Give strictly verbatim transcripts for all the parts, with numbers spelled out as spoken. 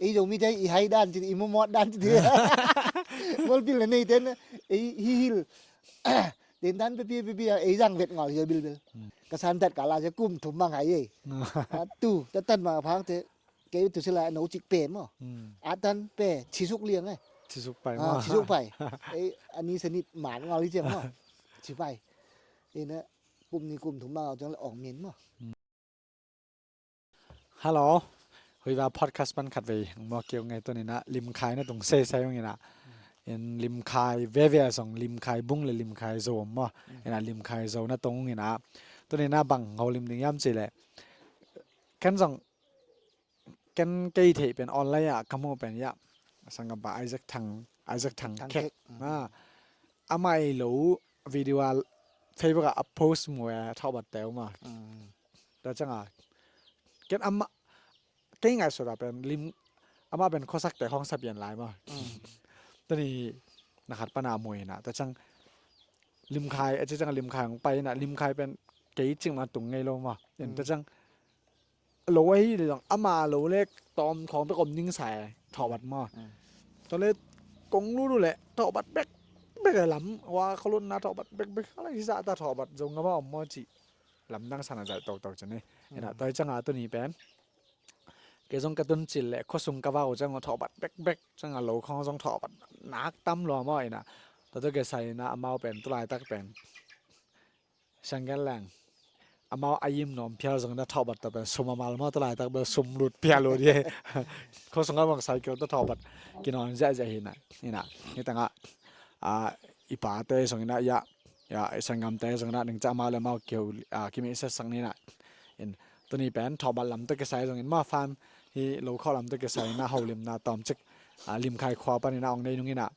ei Zomite i hai dan ci, i mawmawt dan ci. Mualpilna neite na ei hihil. Tentan pepi pepi a ei zang vet ngawl hi a bilbil. Ka santat kala cia kum thum mang hai ei. Tu tatan ma phangte kei tu sila no cik pe maw. Atan pe cisuk liang eh. Cisuk pai maw. Cisuk pai. Ei ani sanit man ngawl hi ciang maw. Ci pai. Ei na kum ni kum thum mang au ciang le ong min maw. Hello. Huiva podcast pan khat vei ang maw keu ngai tuni na limkhai na tung sei sai ung ina. In limkhai veve a song limkhai bung le limkhai zo maw. Ina limkhai zo na tung ina. Tuni na bang ngau lim ding yam ci le. Kan zong ken kei theih pen online ah ka mu pen ya sanggampa Isaac Thang Isaac Thang Khek. Amah ei lo video a Facebook ah a post mu e thawhbat teu ma. Tua cianga ken amah kei ngaihsut ah pen lim amah pen khuasak te khawng sa pian lai ma. Tuni na khat pana mu ina tua ciang limkhai a ci cianga limkhai hong pai ina limkhai pen kei cing ma tung ngei lo ma. Tua ciang lo ahi le zong ama lo le tawm khawng bek om ning sai thawhbat maw. Tawle kong lulu le thawhbat bek bek a lam wa kholutna thawhbat bek bek ala hisa ta thawhbat zong ngama om maw ci lamdang sana zai toktok ci ni. Ina toi canga tuni pen kei zong ka tun cil le khuasung ka vau canga thawhbat bek bek canga lo khawng zong thawhbat nak tam lua maw ina. Tua tua kei sai ina amau pen tulaitak pen Sianggen leng amau a yim nuam phial zong na thawhbat ta pen sum a mal maw ta laitak bel sum lut phial lut ye. Khuasung a bang cycle ta thawhbat kinawn ziahziah hi na ina hi tanga i pate zong ina ya ya i sanggamte zong ina ning ca amau le amau kiho kimihsiasak ni na in tuni pen thawhbat lam ta kisai zong in ma fan hi lo khawh lam ta kisai na holimna tawmcik limkhai khua pan ina ong nei nung ina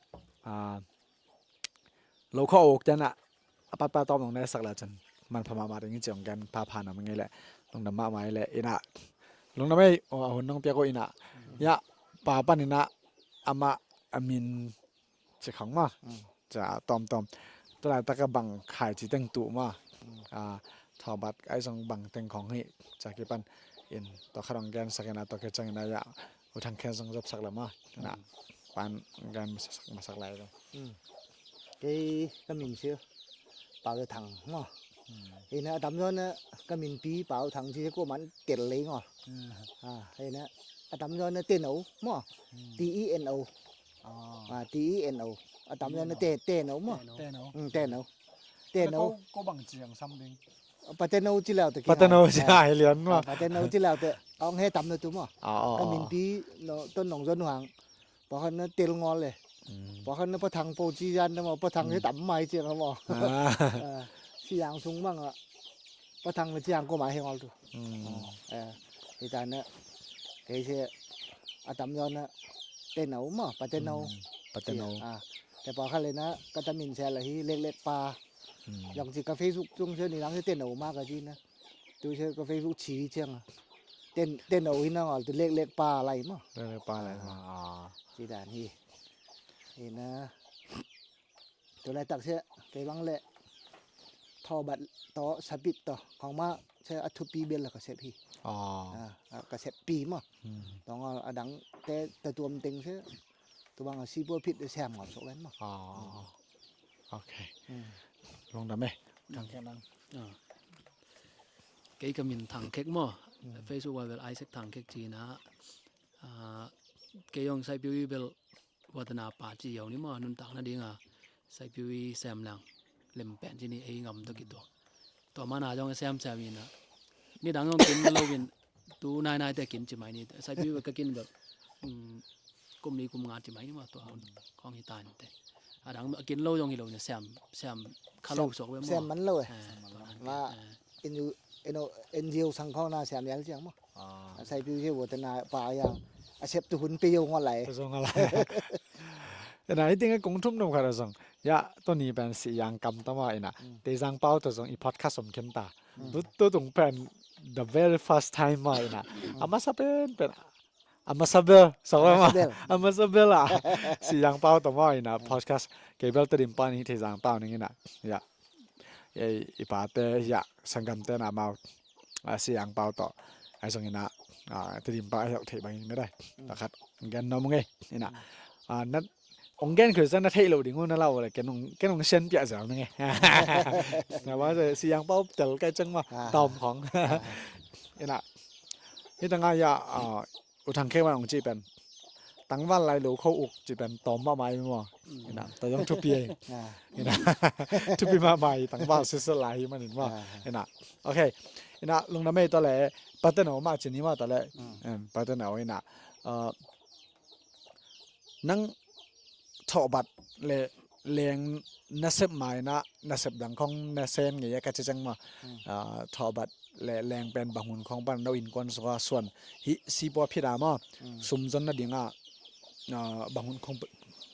lo khawh a uk cian ah a patpa tawm nong nesak la cun manpha mahmah ding i ciong gen phapha nam ngei leh lungdam mahmah i leh inah lungdam ei a hun nong piak uh inah ya pa pan inah amah a min ci khang ma ca tawmtawm tulaitak a bang khai ci teng tuh ma thawbat ai zong bang teng khong hi ca kipan in tawkhat hong gensak inah tawkhat ciang inah ya U Thang Khen zong zopsak lam a na pan gan masak masak lai lo. Kei ka min si Pau Thang maw. Ina a tamzaw na ka min pi Pau Thang si ko man tel lei ngol. Ina a tamzaw na Teno maw. T E N O. T E N O a tamzaw na Teno maw. Teno. Teno. Ko bang ciang sam ding. Pateno ci lau te pateno ci lai lian ma pateno ci lau te ong he tam na tu ma ka min pi no ton nong zon hang pa khan na tel ngol le pa khan na pa thang po ci jan na ma pa thang he tam mai ci ma si yang sung mang a pa thang na ci yang ko mai he ngol tu hi ta na kei se a tam zon na teno ma pateno pateno te pa khan le na ka ta min se la hi lek lek pa Yang ci ka Facebook tung se ni lang se Teno ma ka ci na. Tu se ka Facebook ci ciang a. Ten Teno hi na ngal tu lek lek pa lai ma. Lek lek pa lai ma. Ci dan hi. Hi na. Tu lai tak se kei bang le. Tho bat to sapit to. Khong ma se a thupi bel la ka sep hi. Ka sep pi ma. Tong a dang te ta tuam teng se. Tu bang a si po phit de sem ngal so ven ma. Ok. Lungdam e. Thang Khek nang. Kei ka min Thang Khek maw. Facebook ah bel Isaac Thang Khek ci na. Kei zong Saipiu i bel watana pa ci yau ni maw nuntak na ding a Saipiu i sem lang lem pen ci ni ei ngam to kituak. Tua mana zong sem sem ina. Ni dang zong kin lo in tu nai nai te kin ci mai ni Saipiu i bel ka kin bel kum li kum nga ci mai ni ma tua hun kong hi ta ni te a dang a kin lo zong hi lo na siam siam kha lo sok ve mo siam man lo e ma NGO sang khong na siam yal ciang mo a sai piu je wo te na pa yang a sep tu hun pe yo ngo lai pe zo ngo lai ina i ting a kong thum nom kha zong ya to ni pen si yang kam ta ma ina te zang pau to zong i podcast om khen ta tu tu tung pen the very first time ma ina a masa pen pen a masa bel sa ma a masa bel a si yang pau to ma ina podcast kei bel te dim pa ni te zang pau ning ina ya i pa te ya sanggam te na mau a si yang pau to ai zong ina Ah, Tedim pa a helh theih bangin medai. Mm. Pakhat gen nuam ung ei. Ina. Mm. Ah, na ong gen khol zong na theih loh ding uh na lau le ken ong, ken ong sian piah zel ning ei. Na ba siang pau tel kai ceng ma. Ah. Tawm khong. Ah. Ina. Hi tangah ya, ah, U Thang Khek Van ong cih pen tangval lai lo kho uk cih pen tawm mahmah hi maw. Mm. Ina, tua zong thupi ei. Ah. Ina, thupi mahmah hi tangval sitset lai hi manin maw. Ah. Ina, ok. Ina, lungdam ei tua le, patena mah cih ni maw tua le. Mm. Em, patena ina. Ah, nang thawhbat le leng nasep mai na, nasep dang khong na sem ngei a ka ci ceng maw. Mm. Ah, thawhbat le leng pen bang hun khong pan no innkuan sua suan hi si pua phit a maw. Mm. Sum zon nading a, ah, bang hun khong,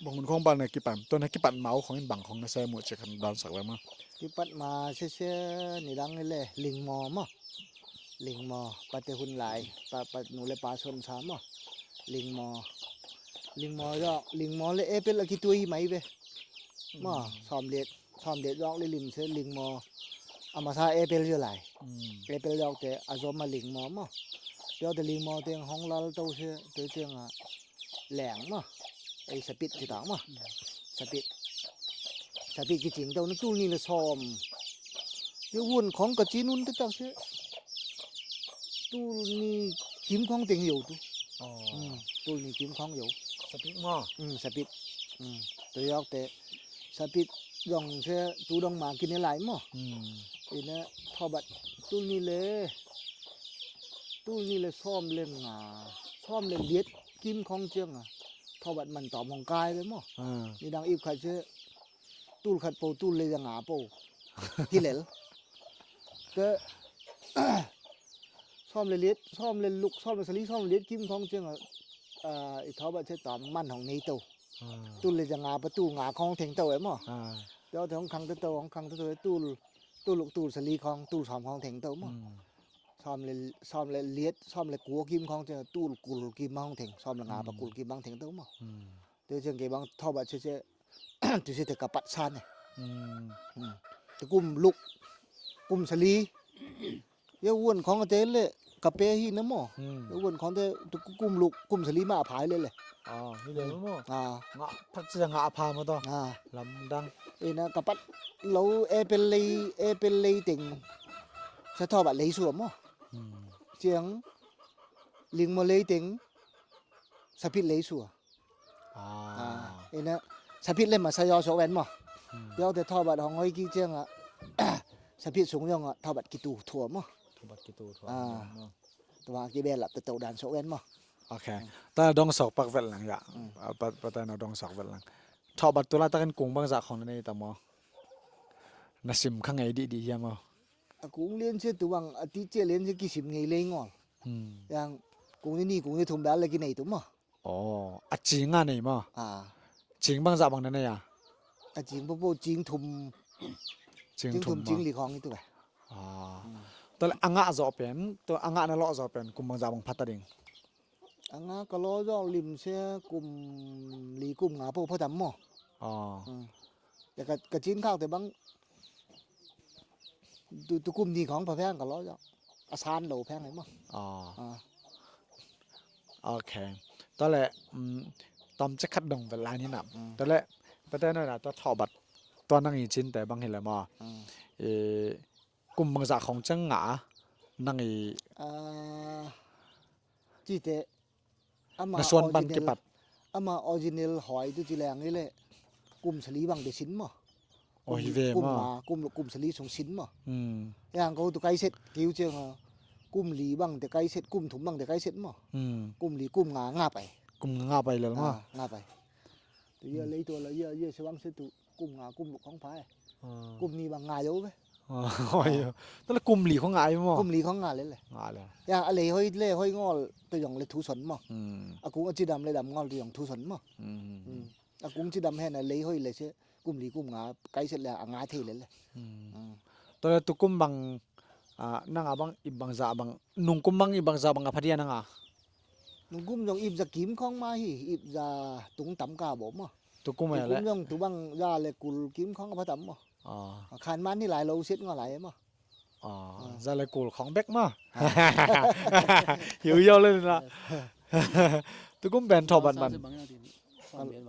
bang hun khong pan na kipan, tua na kipat ma uh khong in bang khong na sem uh ci khan dawnsak ve maw. Kipat ma sese nidang i le lingmaw maw. Lingmaw, pate hun lai, pa, pa nu le pa suan sa maw. Lingmaw. Lingmaw zawk, lingmaw le apple a kituai mai ve. Maw, mm, sawm liat, sawm liat zawk le lim se lingmaw. A masa apple zaw lai. Mm. Apple zawkte a zom a lingmaw maw. Zawkte lingmaw teng hong lal to se, te teng a leng maw. Ei sapit ci ta maw. Mm. Sapit. Sapit kicing to na tul ni le sawm. Yo wun khong ka ci nun te tak se. Tul ni kim khong teng yo tu. Oh. Mm, tul ni kim khong yo. Sapit maw? Mm, sapit. Mm, tu yok te. Sapit zong se tu dong ma kine lai maw. Mm. Ina thawhbat tul ni le, tul ni le sawm le nga, sawm le liat kim khong ciang a. Thawhbat man tawm hong kai ve maw. Ah. Nidang ip khat se tul khat po, tul le za nga po. Hi lel. Te, sawm le liat, sawm le luk, sawm le sali, sawm le liat kim khong ciang a, ah, i thawhbat se tawm man hong nei to. Ah. Tul le za nga pa tul nga khong theng to e maw. Ah. Te hong khang te to, hong khang te to e tul, tul luk, tul sali khong, tul sawm khong theng to maw. Mm. Sawm le, sawm le liat, sawm le kua kim khong ciang tul kul kim hong theng, sawm le nga pa, mm, kul kim hong theng to maw. Mm. Te ciang kei bang thawhbat se se, tu se te ka pat san e. Mm. Mm. Te kum luk, kum sali. Yo wun khong a te le ka pe hi na maw. Mm. Yo wun khong te tu kum luk, kum sali ma a phai le le. Ah, hi le maw. Ah. Nga phat sia nga a pha maw to. Ah. Lamdang. Ina ka pat lo apple lei, apple lei teng. Sa thawhbat lei sua maw. Mm. Ciang lingmaw lei teng. Sapit lei sua. Ah. Ah, ina sapit le masa yaw sok ven maw. Hmm. Yaw te thawhbat hong hoi kik ciang a, sapit sung zong a thawhbat kitu thua maw. Thawhbat kitu thua. Ah. Maw. Tua kibelap te to dan sok ven maw. Ok. Hmm. Ta dong sok pak vet lang ya. Hmm. Ah, pa, pa ta na dong sok vet lang. Thawhbat tu la takin kung bangzah khong na nei ta maw. Na sim kha ngei dih dih hiam maw. A kung lian sia tu bang, a ti cia lian sia kisim ngei lei ngol. Hmm. Yang kung ni ni, kung ni thum bel la kinei tu maw. Oh, a cing a nei maw? Ah. Cing bangzah bang na nei a? A cing popo cing thum. Cing thum, cing thum maw? Cing li khong i tu bel. Ah. Hmm. Tua le a ngah zawh pen, tua a ngah na lawh zawh pen kum bangzah bang phat ta ding? A ngah ka lawh zawh lim se kum li kum nga po pha tam maw. Ah. Hmm. Ya ka, ka cin khak te bang tu, tu kum ni khong pha pheng ka lawh zawh. A san lo pheng ai maw. Ah. Ah. Ok. Tua le, um, tom cek khat dong vel lai ni nam. Mm. Tua le, pate no na tua thawhbat. Tua nang i cin te bang hi le maw. Mm. Eh, kum bangzah khong ciang ngah a nang i. Ah, ci te. Ama na suan pan original, kipat. Ama original hoi tu ci leng i le kum sali bang te sin maw. Oh, hi ve maw. Kum nga, kum luk, kum sali sung sin maw. Hmm. Yang ko tu kai set kiu ciang a. Kum li bang te kai set, kum thum bang te kai set maw. Hmm. Kum li, kum nga nga pai. Kum nga nga pai lel maw. Ah, nga pai. Tu ya lei tu la ya, ya se bang se tu kum nga, kum luk khong pai. Ah. Kum ni bang nga yo ve. Ah, oi. Tua le kum li khong nga ai maw. Kum li khong nga le le. Nga le. Ya, a lei hoi le hoi ngol tu yong le thu son maw. Hmm. A kung a ci dam le dam ngol tu yong thu son maw. Hmm. Hmm. A kung ci dam hen a lei hoi le se kum li kum nga kai set le a nga thei le le. Hmm. Hmm. Tua le tu kum bang, ah, nang a bang ip bangzah bang, nung kum bang ip bangzah bang a pha dia nang a. Nung kum zong ip za kim khong ma hi, ip za tung tam ka bo maw. Tu kum e le. Tu kum zong tu bang za le kul kim khong a pha tam maw. Ah. Khan man hi lai lo set nga lai maw. Ah, ah, za le kul khawng bek maw. Hiu hiau le na. Tukum pen thawh bat man.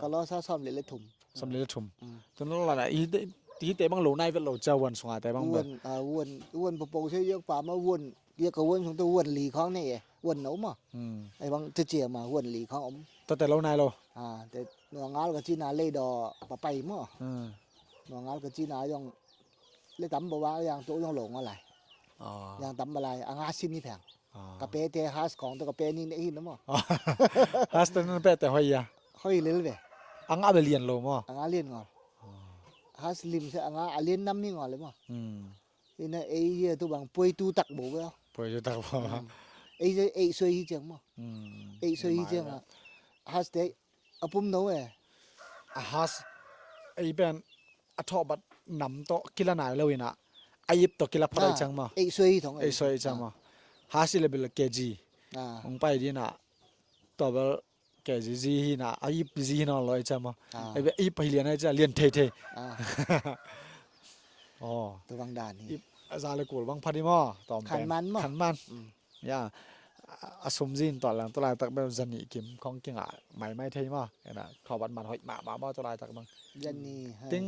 Ka lawsa sawm le le thum. Sawm le le thum. Mm. Tun lo la na, i te, i te bang lo nai vet lo cia vuan sunga te bang bek. Vuan, ah, vuan, vuan popo se yok pa ma vuan, yok ka vuan sung te vuan li khawng nei e. Vuan no maw. Mm. Ai bang te cia ma vuan li khawng om. Ta te lo nai lo. Ah, te nuangal ka cina lei daw papai maw. Mm. Nuangal ka cina yong le tam bawa yang tu yong lo ngolai. Ah. Yang tam balai, anga sin ni pheng. Ah. Ka pe te has khawng tu ka pe ni ne hin maw. Has te nan pe te hoi ya. Hoi lel ve. Anga be lian lo maw. Anga lian ngol. Ah. Has lim se anga a lian nam mi ngol le maw. Hmm. Ina ei ye tu bang poi tu tak bo ve. Poi tu tak bo. Hmm. Ei se ei soi hi chang maw. Hmm. Ei soi hi chang a. Has te a pum no e. A has ei pen a thawh bat nam tawh kila nai lo ina a ip tawh kila phat ai chang maw. Ei soi hi thong ei soi hi chang maw. Has i le bil kg. Ah. Ong pai di na tua bel kg zi hi na a ip zi hi na lo ei chang maw. Ah. Ei be ip hi lian ei chang lian thei thei. Ah. Oh. Tu bang dan hi. Ip a za le kul bang phat di maw. Tom pen. Khan man maw. Khan man. Mm. Ya, a, a sum zin tuah lang, tu laitak bel zanih kim khong kingah maimai thei maw. Ena, thawh bat man hoih mahmah maw, tu laitak bang. Zanih, hai. Ting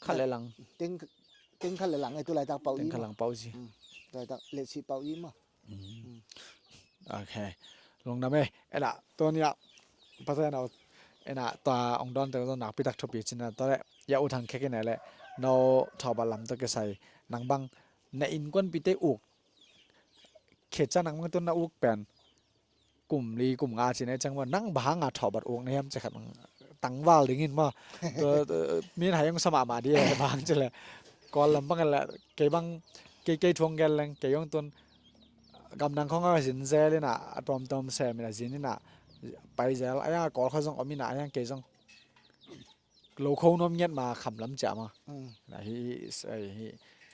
khat le lang. Ting, ting khat le lang, eh, tu laitak pau i maw. Ting khat lang pau zi. Mm. Tu laitak letsi pau i maw. Mm. Mm. Ok. Lungdam eh, ena, tu nia, Pasian au, ena, tua ong dawn te zong nakpi tak thupi cin na, tua le, ya u thang khek in le, no thawh bat lam tawh kisai, nang bang, na innkuanpite uk, kheca nang bang tun na uk pen kum li kum nga cin e cang maw, nang bang hanga thawh bat uk na hiam ci khat tangval dingin maw. Tua, tua, min hai ong sa mahmah di e bang ci le. Kawl lam bang le kei bang kei kei thuang gel leng kei ong tun gamdang khong a zin zel ina a tuamtuam sem ina zin ina pai zel a yang a Kawl kho zong om ina a yang kei zong lo kho nuam ngiat ma kham lam cia ma. Mm. Na hi, hi, hi,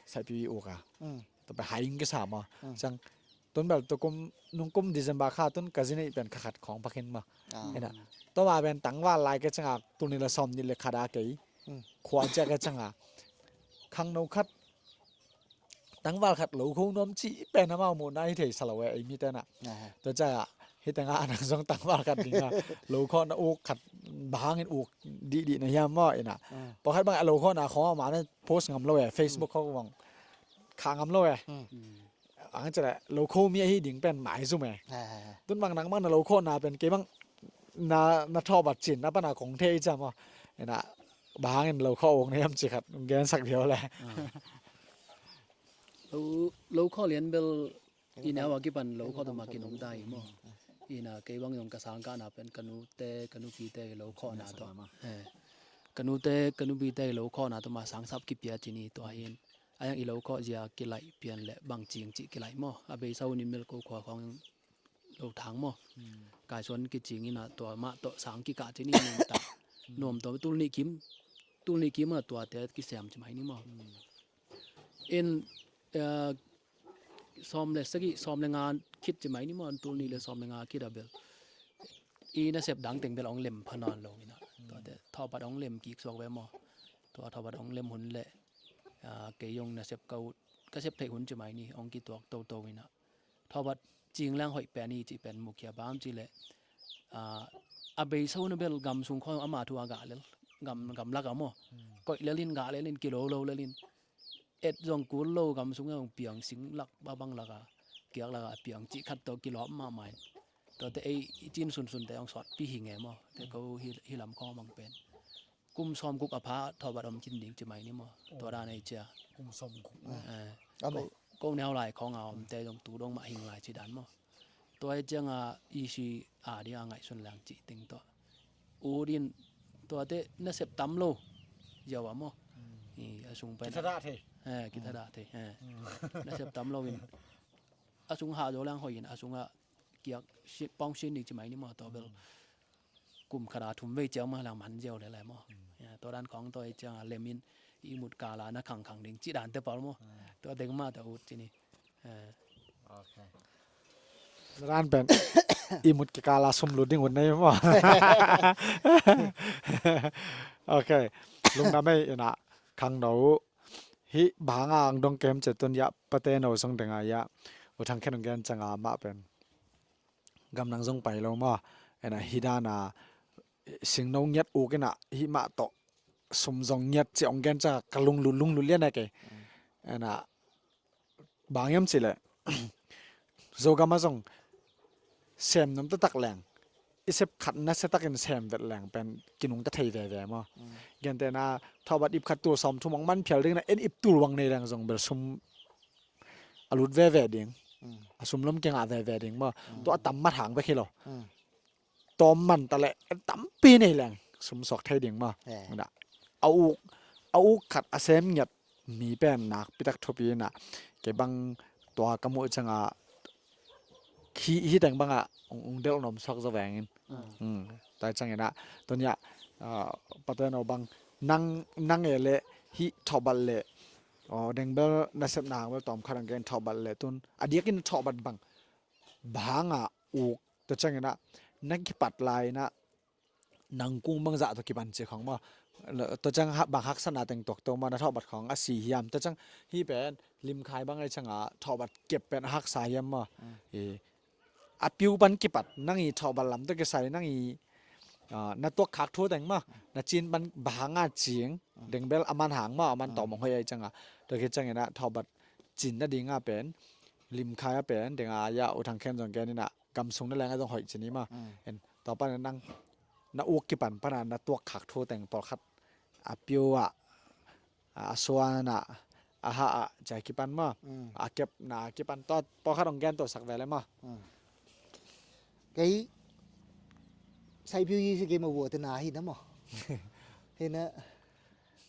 saipi uk a. Mm. Tua pai hai ing kisa ma. Mm. Cang, tun bel tua kum, nung kum December kha tun ka zi neih pen kha khat khawng pakin ma. Ah. Ina. Tua ma pen tangval lai ke canga, tul nih le sawm nih le khat a kei. Mm. Khua cia ke canga. Khangno khat tangval khat lo kho nuam ci pen amau muhna hi thei sa lo e, ei mi tena. Aha. Tua cia, hi tengah a nang zong tangval khat dinga, lo kho na uk khat, bang hangin uk dihdih na hiam maw, ina. Ah. Pakhat bang a lo kho na khong a ma na post ngam lo e, Facebook khong bang. Kha ngam lo e. Hmm. Ang ci le, lo kho mi ahi ding pen maizum e. Aha. Tun bang nang bang na lo kho na pen, kei bang na, na thawh bat cin, na pana kong thei cia maw. Ina, bang hangin lo kho uk na hiam ci khat, gen sak diau le. Ah. Lo, lo khawh lian bel i neu a kipan lo khawh tawh ma kinung ta hi maw. Ina kei bang zong ka sang kahna pen ka nute, ka nupite lo khawhna tawh. Eh. Ka nute, ka nupite lo khawhna tawh ma sangsap kipia cin hi tua hin. A yang i lo khawh zia kilaih pian le bang cing cih kilaih maw. A beisa hun in mel ko khua khawng lo thang maw. Hmm. Kaisuan kicing ina tua mah tawh sang kikah cin hi nung ta. Hmm. Nuam tawh tul nih kim, tul nih kim a tuate kisem ci mai ni maw. Hmm. In, eh, sawm le sagih, sawm le nga khit ci mai ni maw, tul nih le sawm le nga khit a bel. I nasep dang teng bel ong lem pha nawn lo ina. Hmm. Tuate, thawh bat ong lem kik suak ve maw. Tua thawh bat ong lem hun le, ah, kei zong nasep ka ut, ka sep theih hun ci mai ni, ong kituak toto ina. Thawh bat cing leng hoih pen hi cih pen mukhia bang ci le. Ah, a beisa hun a bel gam sung khawng ama thu a gah lel. Gam, gam lak a maw. Hmm. Koih lel in gah lel in kilo lo lel in. Et zong kul lo gam sung zong piang sing lak ba bang lak a, kiak lak a piang cih khat tawh kilawm mahmah in. Tuate ei i cin sunsun te zong sawtpi hi nge maw. Te ko hi, hi lam khawng bang pen. Kum sawm guk a pha thawh bat om cin ding ci mai ni maw. Tua dan ei cia. Kum sawm guk. Eh. Ko, ko neu lai khawng a om te zong tu dong mah hing lai ci dan maw. Tua ei ciang a i si a ding a ngaihsun lang cih ting tua. U din tuate nasep tam lo. Ziau a maw. Hmm. I a sung pen. Kithadah thei. Eh, kithadah thei. Eh. Hmm. Nasep tam lo in. A sung hah zo lang hoih in a sung a kiak si, pawng sin ding ci mai ni maw tua bel. Hmm. Kum khat a thum vei ciau mah lang man ziau le lai maw. Hmm. Ya, tua dan khawng tua ei ciang a lem in i mut kala na khangkhang ding ci dan te pal maw. Hmm. Tua deng mah tua ut ci ni. Eh. Ok. Na dan pen i mut kikala sum lut ding ut nei maw. Ok. Lungdam ei ina khangno. Hih banga ang dong kem ce tun ya pate no song denga ya. U Thang Khen ong gen canga mah pen gamdang zong pai lo maw. Ena hih dana singno ngiat uk ina hih mah tawh sum zong ngiat ci ong gen canga ka lunglut lunglut lian a kei. Ena bang hiam cileh Zogam a zong sem nuam taktak leng i sep khat nasiatakin sem vet leng pen kinungta thei veve maw. Gentehna thawhbat ip khat tul sawm thum hong man phial dingin a en ip tul bang nei leng zong bel sum a lut veve ding, a sum lom kingah veve ding maw. Tua a tam mat hang bek hi lo. Tawm man ta leh en tampi nei leng sum suak thei ding maw. A uk a uk khat a sem ngiat mi pen nakpitak thupi ina kei bang tua ka muh canga hi hi teng banga ung delh nom suak zo vengin. Tua cangina tunia pate no bang nang nang e le hih thawhbat le dengbel nasepna hang bel tawm khat ang gen thawhbat le tun a diakin thawhbat bang banga uk tua cangina na kipat lai ina nang kung bangzah tawh kipan ci khong maw. Tua cang bang haksatna teng tuak to maw, na thawhbat khong a si hiam tua cang hih pen limkhai bang ei canga thawhbat kep pen a haksa hiam maw. A piu pan kipat nang i thawhbat lam tawh kisai nang i na tuak khak thu teng maw, na cin pan banga cing dengbel a man hang maw, a man tawh mong hoih ei canga tua ki cangina thawhbat cin nadinga pen limkhai a pen denga ya U Thang Khen zong gen ina gam sung na leng a zong hoih ci ni maw. En tua pan nang na uk kipan pana na tuak khak thu teng pawlkhat a piu ah a suan ah a ha ah cia kipan maw. A kepna kipan tua pawlkhat hong gen to sak vele maw. Kei saipiu yi si kei ma vua tena hi na maw. Hina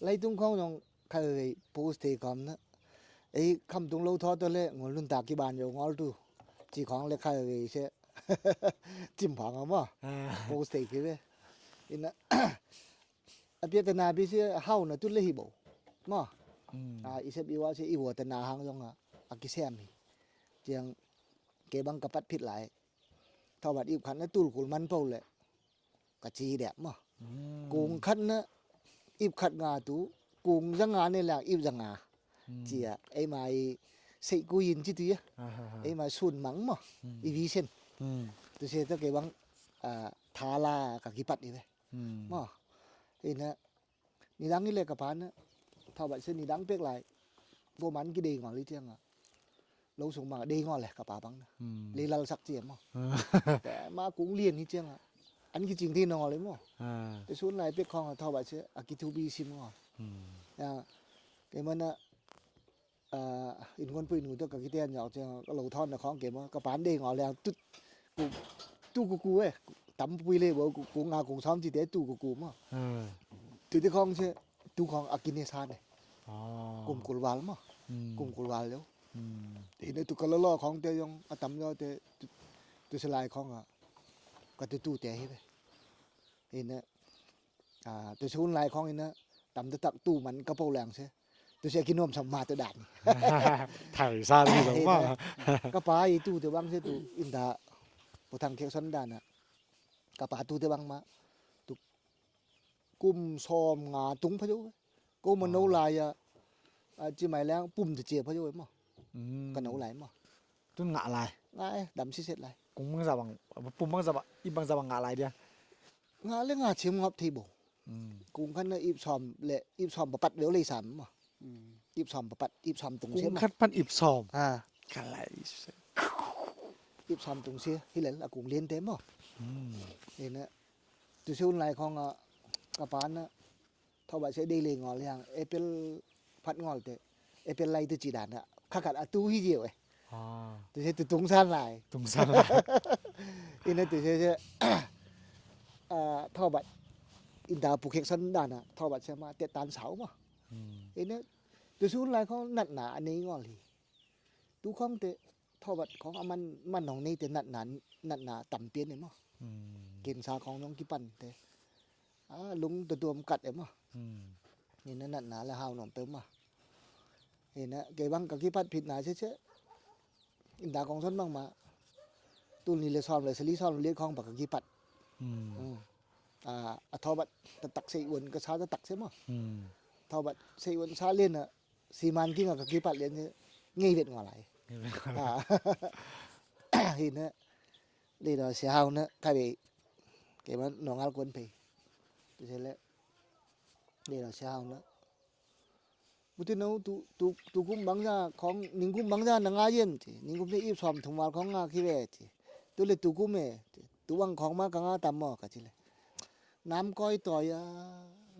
laitung khong zong khaivei post thei kawm na ei khamtung lo thaw to le ngol nuntak kiban yo ngol tu ci khong le khaivei se cim phang a maw. Post thei kei ve ina a piatana pi se hau na tut le hi bo maw. I sep i wa se i vua tena hang zong a a kisem hi ciang kei bang ka pat phit lai. Thawhbat ip khat na tul kul man po le ka ci dek maw. Kung khat na ip khat nga tu kung za nga ne lak ip za nga cia eima i seih ku yin ci tu ya. Eima sun mang maw i vi sen tu se ta kei bang thala ka kipat i ve maw. Ina nidang i le ka pa na thawhbat se nidang pek lai. Vo man ki dei ngol i cianga lo sung bang dei ngol le ka pa bang na lei lalsak ci maw. Ma kung lian i cianga an ki cing thei na ngol i maw. Te sun lai pek khong a thawhbat se a ki thupi sim ngol. Kei mana in ngon pui nu to ka kite an yau ciang ka lo thawn na khong kei maw ka pan dei ngol liang tut tu ku ku e tam pui le bo ku nga kung sawm ci te tu ku ku maw. Tu te khong se tu khong a kine sa ne kum kul val maw. Kum kul val leu ina tu ka lo lo khong te yong a tam yo te tu se lai khong a ka tu tu te hi ve. Ina tu se hun lai khong ina tam te tak tu man ka po liang se tu se a kinuam sam ma te dan. Thai sa ni lo maw. Ka pa i tu te bang se tu inda pu thang khek son dan a ka pa tu te bang ma tu kum sawm nga tung pha jo ko ma no lai a ci mai liang pum te cia pha jo maw. Ka no lai maw. Tun ngah lai ngah e dam si set lai. Kung bang za bang pum bang za bang i bang za bang ngah lai dia. Ngah le ngah ciam ngap thei bo. Kung khan na ip sawm le ip sawm papat veu lei sam maw. Ip sawm papat ip sawm tung sia maw. Khat pan ip sawm. Ka lai ip sawm tung sia hi lel a kung lian te maw. Ina tu se un lai khong a ka pa na thawhbat se dei lei ngol hiang apple phat ngol te apple lai tu ci dan a kha khat a tu hi ziau e. Tu se tu tung san lai tung san lai. Ina tu se se thawhbat inda pu khek son dan a thawhbat se ma tet tan sau maw. Ina tu se un lai khong natna a nei ngol hi. Tu khong te thawhbat khong a man man hong nei te natna natna tam pian e maw. Kensa khong nong kipan te a lung tuatuam kat e maw. Ina natna le hau nuam peuh maw. Ina kei bang ka kipat phitna sese inda kong son bangmah tul ni le sawm le sali sawm le liat khawng bang ka kipat. A thawbat taktak sei uan ka sa taktak se maw. Thawbat sei uan sa lian a siman kinga ka kipat lian ngei vet ngua lai. Hi na, leida sia hau na ka bei, kei man nongal kuan pei. Tu se le, leida sia hau na. Buti no tu, tu, tu kum bangza khong, ning kum bangza na nga yen ci. Ning kum te ip som thum val khong nga ki ve ci. Tu le tu kum e ci. Tu bang khong ma ka nga tam mo ka ci le. Nam koi toi a,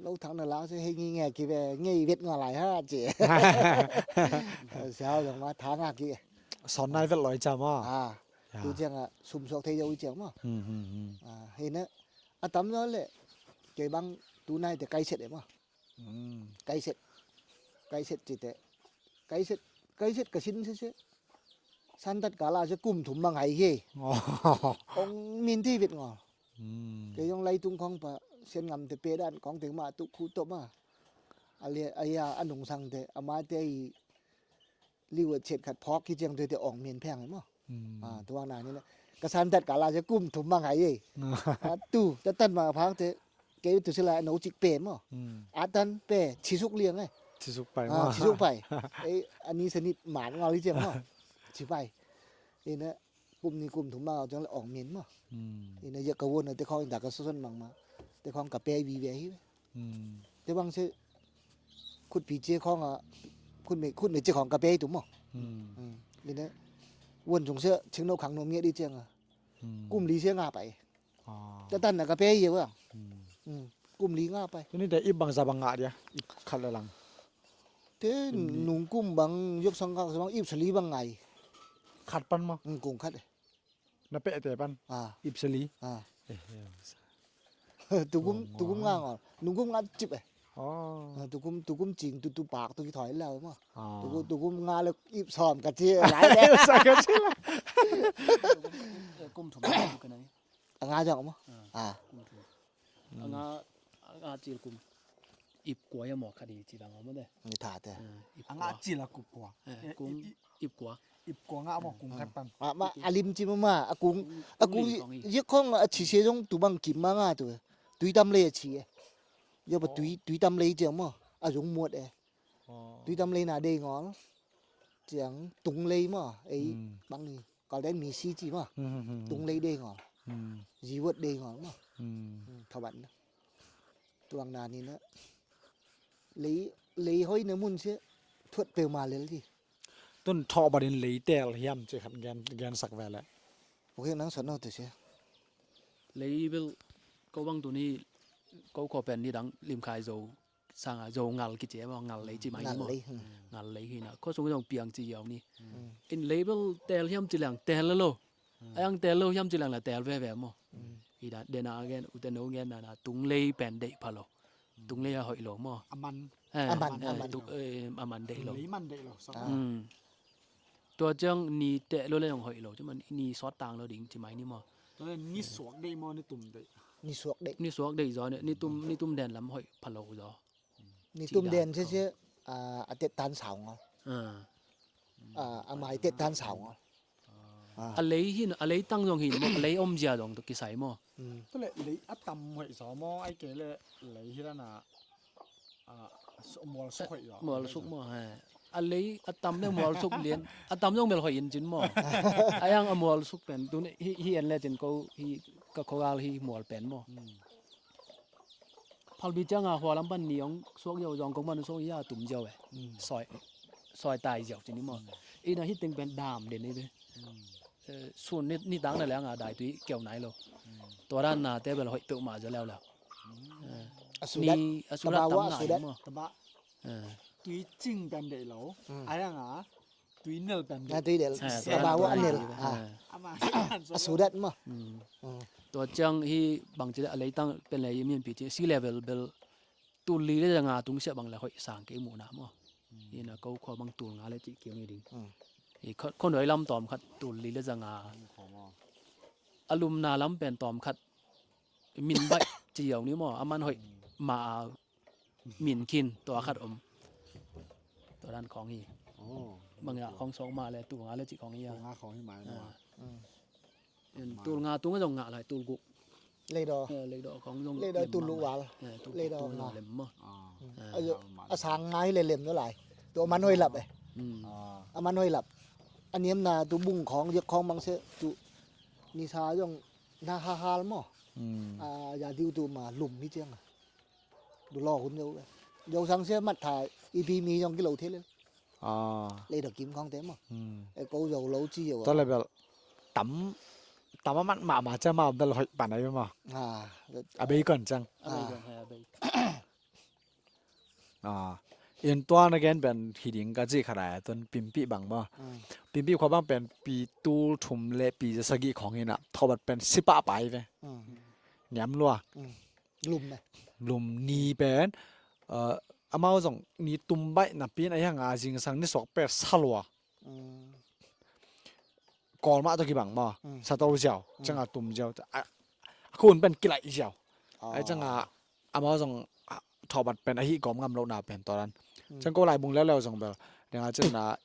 lo thang na la se hei ngi nge ki ve, ngei vet nga lai ha ci. Siau dong ma tha nga ki. Son nai vet loi cha mo. A, tu ciang a sum sok thei yo i ciang mo. A, hei na, a tam lo le. Kei bang tu nai te kai set e mo. Kaiset, kaiset cite, kaiset, kaiset ka sin sese. Santat kala se kum thum mang hai hi. Ong min ti vit ngo. Kei yong lai tung khong pa sen ngam te pe dan khong te ma tu khu to ma. Alia aya anung sang te ama te i liu a chet khat phawk ki ciang tuite awng min pheng hi maw. Tuang na ni na ka santat kala se kum thum mang hai ei. Tu tatan ma phak te kei tu sila no cik pe maw. Atan pe chisuk liang eh. Chisuk pai maw. Chisuk pai. Ei ani sanit man ngal hi ciang maw. Chi pai. Ei na kum ni kum thum mang au ciang le awng min maw. Ei na ya ka won na te khong in da ka soson mang ma te khong ka pe vi ve hi. Te bang se khutpi cia khawng a khutme khutme cia khawng ka pe tu maw. Lina won zung se thingno khang nom ngiat i ciang a kum li se nga pai. Tatan na ka pe i bang kum li nga pai. Tuni te ip bang za bang nga dia ip khat le lang. Te nung kum bang yok sang kak sa bang ip sali bang ngai. Khat pan maw. Kung khat e. Na pehte pan ipsali. Tukum tukum nga ngol nungkum nga cip eh. Tukum tukum cing tu tu pak tu kithoi lau maw. Tukum tukum nga le ip som ka ci lai de. Kum thum ka nai. Nga jong maw. Anga anga cil kum ip kua ya maw khat hi ci dang maw de. Ni tha te. Anga cil a kum kua. Kum ip kua. Ip kua nga maw kum khat pan. Ma ma alim ci ma ma akung akung ye khong a ci se jong tu bang kim ma nga tu. Tui tam le ci e. Yo ba tui tui tam le ci maw. A jong muat e. Tui tam le na dei ngol. Ciang tung le maw. Ei bang ni. Kal den mi si ci maw. Tung le dei ngol. Jiwat dei ngol maw. Thawan na. Tuang na ni na lei lei hoi na mun se thuat peuhmah lel hi. Tun thawh batin lei tel hiam ci khat gen gen sak ve le. Uk hiang nang sot no te se. Lei bel ko bang tuni ko kho pen ni dang lim khai zo sanga zo ngal kici emaw ngal lei ci mai ni maw. Ngal lei hi na kho sung zong piang ci yau ni. In lei bel tel hiam ci liang tel lo. Ayang tel lo hiam ci lang la tel veve maw. Ida dena gen ute no gen na na tung lei pen dei pha lo. Tung lei a hoih lo maw. Aman. Aman aman. Aman dei lo. Lei man dei lo. Tua ciang ni teh lo le yong hoih lo ci man ni sawt tang lo ding ci mai ni maw. Ni suak dei maw ni tum dei. Ni suak dei. Ni suak dei zaw ni tum ni tum den lam hoih pha lo zaw. Ni tum den sese a tet tan sau ngol. A mai tet tan sau ngol. A lei hin a lei tang zong hin maw a lei om zia zong to kisai maw. Tule lei a tam hoih zaw maw ai ke le lei hi lana mual suk hoih zaw. Mual suk maw he. A lei a tam le mual suk lian a tam zong bel hoih in cin maw. A yang a mual suk pen tun hi en le cin ko hi ka khogal hi mual pen maw. Phalbi cianga hua lam pan ni ong suak ziau zong kong pan suak ia tum ziau e. Soi soi tai ziau cini maw. Ina hi teng pen dam den ni be. Sun ni ni tang na leng a dai tui keu nai lo. Tua dan na te bel hoih peuh ma zia leu leu. Asudat ni asudat tam ngai maw. Tui cing pen dei lo. Ayanga Tui nel pen dei. Tui nel. Bawa nel. A sudat ma. Tua ciang hi bang ci a leitang pen le i min pi ci sea level bel tul li le zanga tung sia bang le hoih sang kei muhna maw. Ina ko khua bang tul nga le ci kiang i ding. I khon hoi lam tawm khat tul li le zanga. A lumna lam pen tawm khat min baih ci yau ni maw a man hoih ma a min khin tua khat om. Tua dan khawng hi. Bang ya khawng sawk ma le tu nga le ci khawng hi a. Tul nga tung a zong ngah lai tul guk. Leidaw. Leidaw khawng zong leidaw tul luk val. Leidaw tung a zong lem maw. A sang ngai le lem no lai. Tu a man hoih lap e. Mm. A man hoih lap. A niamna tu bung khawng, ziak khawng bang se tu nisa zong na hahal maw. Mm. A, ya diu tu ma lum hi ciang a. Du law hun zo e. Zo sang se mat tha i pi mi zong kilo thei le. Ah. Lei da kim khawng te maw. Mm. E ko zo lo ci zo. Tua le bel tam, tam a mat mahmah ciang ma om dal hoih pan ai maw. Ah. A bei kon ciang. A bei kon, a bei. Ah, in tua na gen pen hi ding ka cih khat ah, tun Pimpih bang maw. Mm. Pimpih khua bang pen pi tul thum le pi za sagih khawng hi na, Thawbat pen si pahpah hi ve. Mm. Niam lua. Mm. Lum ne. Lum ni pen, uh, amau zong ni tum baih napi in a hi hang a zingsang ni suak pen sa lua. Mm. Kawl mah tawh kibang maw. Mm. Sa to ziau, mm, ciang a tum ziau. A, a khun pen kilaih ziau. Ah. Ai ciang a amau zong, ah, Thawbat pen a hih kawm ngam lohna pen tua dan. Mm. Ciang ko laibung leuleu zong bel. Ding a cin na,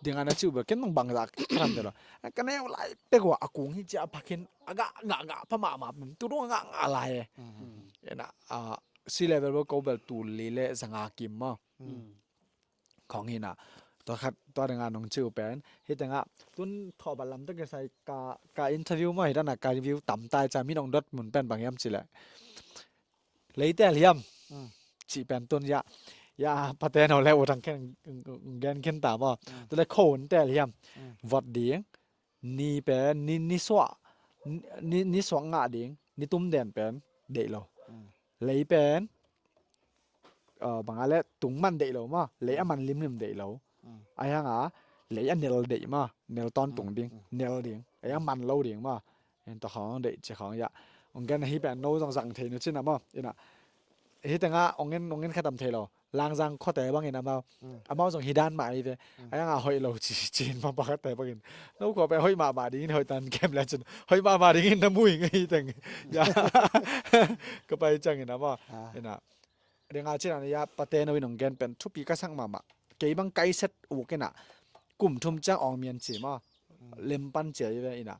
ding a na ciu bel, ken nong bang zak khan te lo. Ka neu lai pek ua a kung hi cia phakin a gah, gah, gah pha mahmah pen tu dong a gah, gah lai e. Mm. Ena, ah, si level bel ko bel tul li le zanga kim maw. Mm. Khawng hi na. Tua khat, tua ding a nong ciu pen. Hi teng a, tun Thawbat lam tawh kisai ka, ka interview maw, hi dan a ka view tam tai cia, mi nong dot mun pen bang hiam ci le. Lei tel hiam. Mm. Ci pen tun ya. Ya, Pathian aw le u thang khen, gen khen ta maw. Mm. Tu le khon tel hiam. Mm. Vot ding. Ni pen, ni, ni suak, ni, ni suak ngah ding, ni tum den pen, deih lo. Mm. Lei pen, uh, bang a le tung man deih lo maw, lei a man limlim deih lo. Mm. A hi hang a, lei a nel deih maw, nel tawntung ding, mm, nel ding, ei a man lo ding maw. En tawh khawng deih ci khawng ya. Ong gen a hi pen no zong zang thei nu cin a maw, ina. Hi teng a, ong en, ong en khatam thei lo. Langzang khuate bangin amau. Mm. Amau zong hi dan mah hi ve. Mm. A hi hang a hoih lo ci, ci in mah pakhatte bangin. No khua pen hoih mahmah dingin hoih tan kem le cin. Hoih mahmah dingin na mu ing hi teng. Ya. Ka pai ciangin amau. Ah. Ina. Ding a cin a ya Pathian aw in ong gen pen thupi ka sak mahmah. Kei bang kai set uk ina. Kum thum ciang awng mian ci maw. Lempan cia hi ve ina.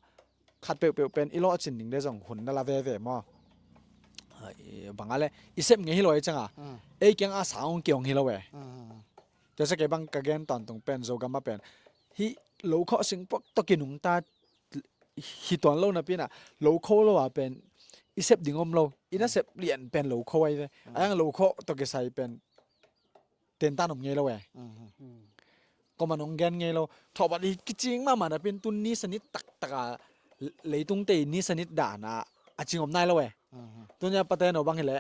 Khat peuhpeuh pen i lawhcin ding de zong hun na la veve maw. Ah, i, bang a le, i sep ngei hi lo e ciang a. Mm. Ei kiang a sang ong kiong hi lo e. Mm, mm, mm. Tua sia kei bang ka gen tawntung pen, Zogam a pen. Hi lo khawh sing puak tawh kinungta hi tuan lo napi ina, lo kho lo a pen, i sep ding om lo. I na sep lian pen lo kho ai ve. Mm. A hi hang lo khawh tawh kisai pen. Tentan om ngei lo e. Mhm. Mm. Koma nong gen ngei lo. Thawbat i kicing mahmah napi in tun ni sanit taktak a leitung te i ni sanit dan a a cing om nai lo e. Mhm. Tun ya Pathian aw bang hi le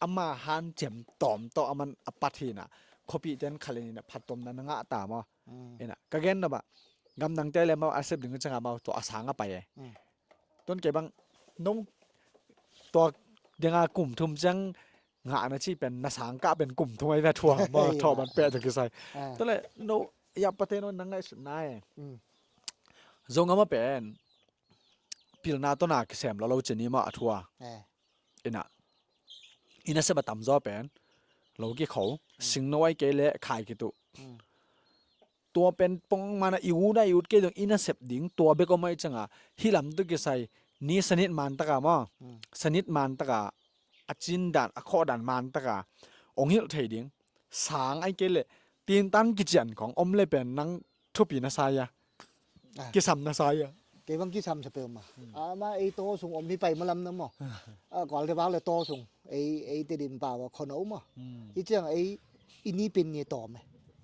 ama hanciam tawm tawh a man a pat hi na. Khuapihte in khalin hi na phattuamna na ngah ta maw. Mm. Ina, ka gen na ba. Gamdangte le mau a sep ding ciang a mau tua a sang a pai e. Mm. Tun kei bang nong tua ding a kum thum ciang ngah na ci pen na sang kah pen kum thum ai ve thua maw, thawh ban peh tawh kisai. Ah. Tua le no, ya Pathian aw in na ngaihsutna e. Mm. Zogam a pen pilna tawh na kisem lo lo ci ni maw a thua. Eh. Ina, i na sep a tamzaw pen lo kikho, mm, singno ai kei le khai kituh. Mm. Tua pen pong mana i ut a i ut kei dong i na sep ding tua bek om ai ciang a, hih lam tawh kisai ni sanit man tak a maw. Mm. Sanit man tak a, a cin dan, a khawh dan man tak a ong hilh thei ding. Sang ai kei le tintan kician khawng om le pen nang thupi na sa ia. Ah. Kisam na sa ia. Kei bang kisam sa peuhmah. Hmm. Ama ei taw sung om hi pai malam na maw. Ah, kual te bak le taw sung. Ei, ei Tedim pau a khuano maw. Hmm. Hi ciang ei i ni pen ni tawm e.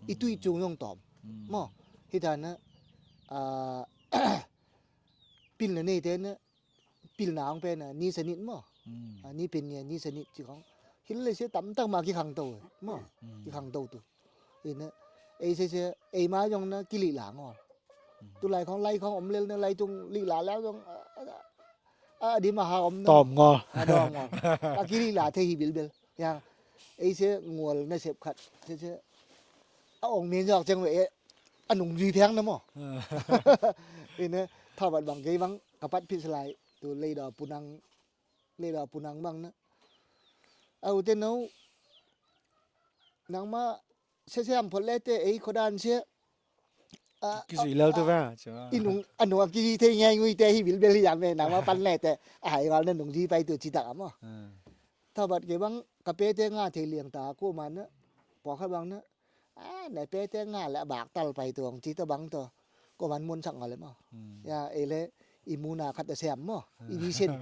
I tui cung zong tawm. Hmm. Maw. Hi ta na, ah, pilna neite na, pilna hong pen a ni sanit maw. Mm. A, ni pen ni a ni sanit ci khawng. Hil le sia tamtak ma kikhangto e maw. Mm. Kikhangto tu. Ina, ei sia sia, ei ma zong na kilihla ngol. Mm. Tulai khawng lai khawng om lel na, lai tung lihla le zong, a, a, a, a dim a ha om na. Tawm ngol. A, tawm ngol. A kilihla thei hi bilbel. Ya, ei sia ngol na sep khat. Sia sia, a ong men zok ciang ve e. A nungzui phiang na maw. Ah. Ina, Thawbat bang kei bang ka pat phit salai tu Leidaw Punang, Leidaw Punang bang na. A u te no, nangma sesiam phot le te ei khodan sia. A, kizui lel tu ve, a, i nung, a nung a kizui thei ngai ngui te hi bilbel hi jam ve, nangma pan le te. A hai gal na nungzui pai tu citak a maw. Ah. Thawbat kei bang ka pe te nga thei liang ta ko man na. Pawlkhat bang na. A, na pete nga le a bak tal pai tuang ci ta bang to. Ko man mun sak nga le maw. Hmm. Ya, ei le i muna khat ta sem maw. I vision,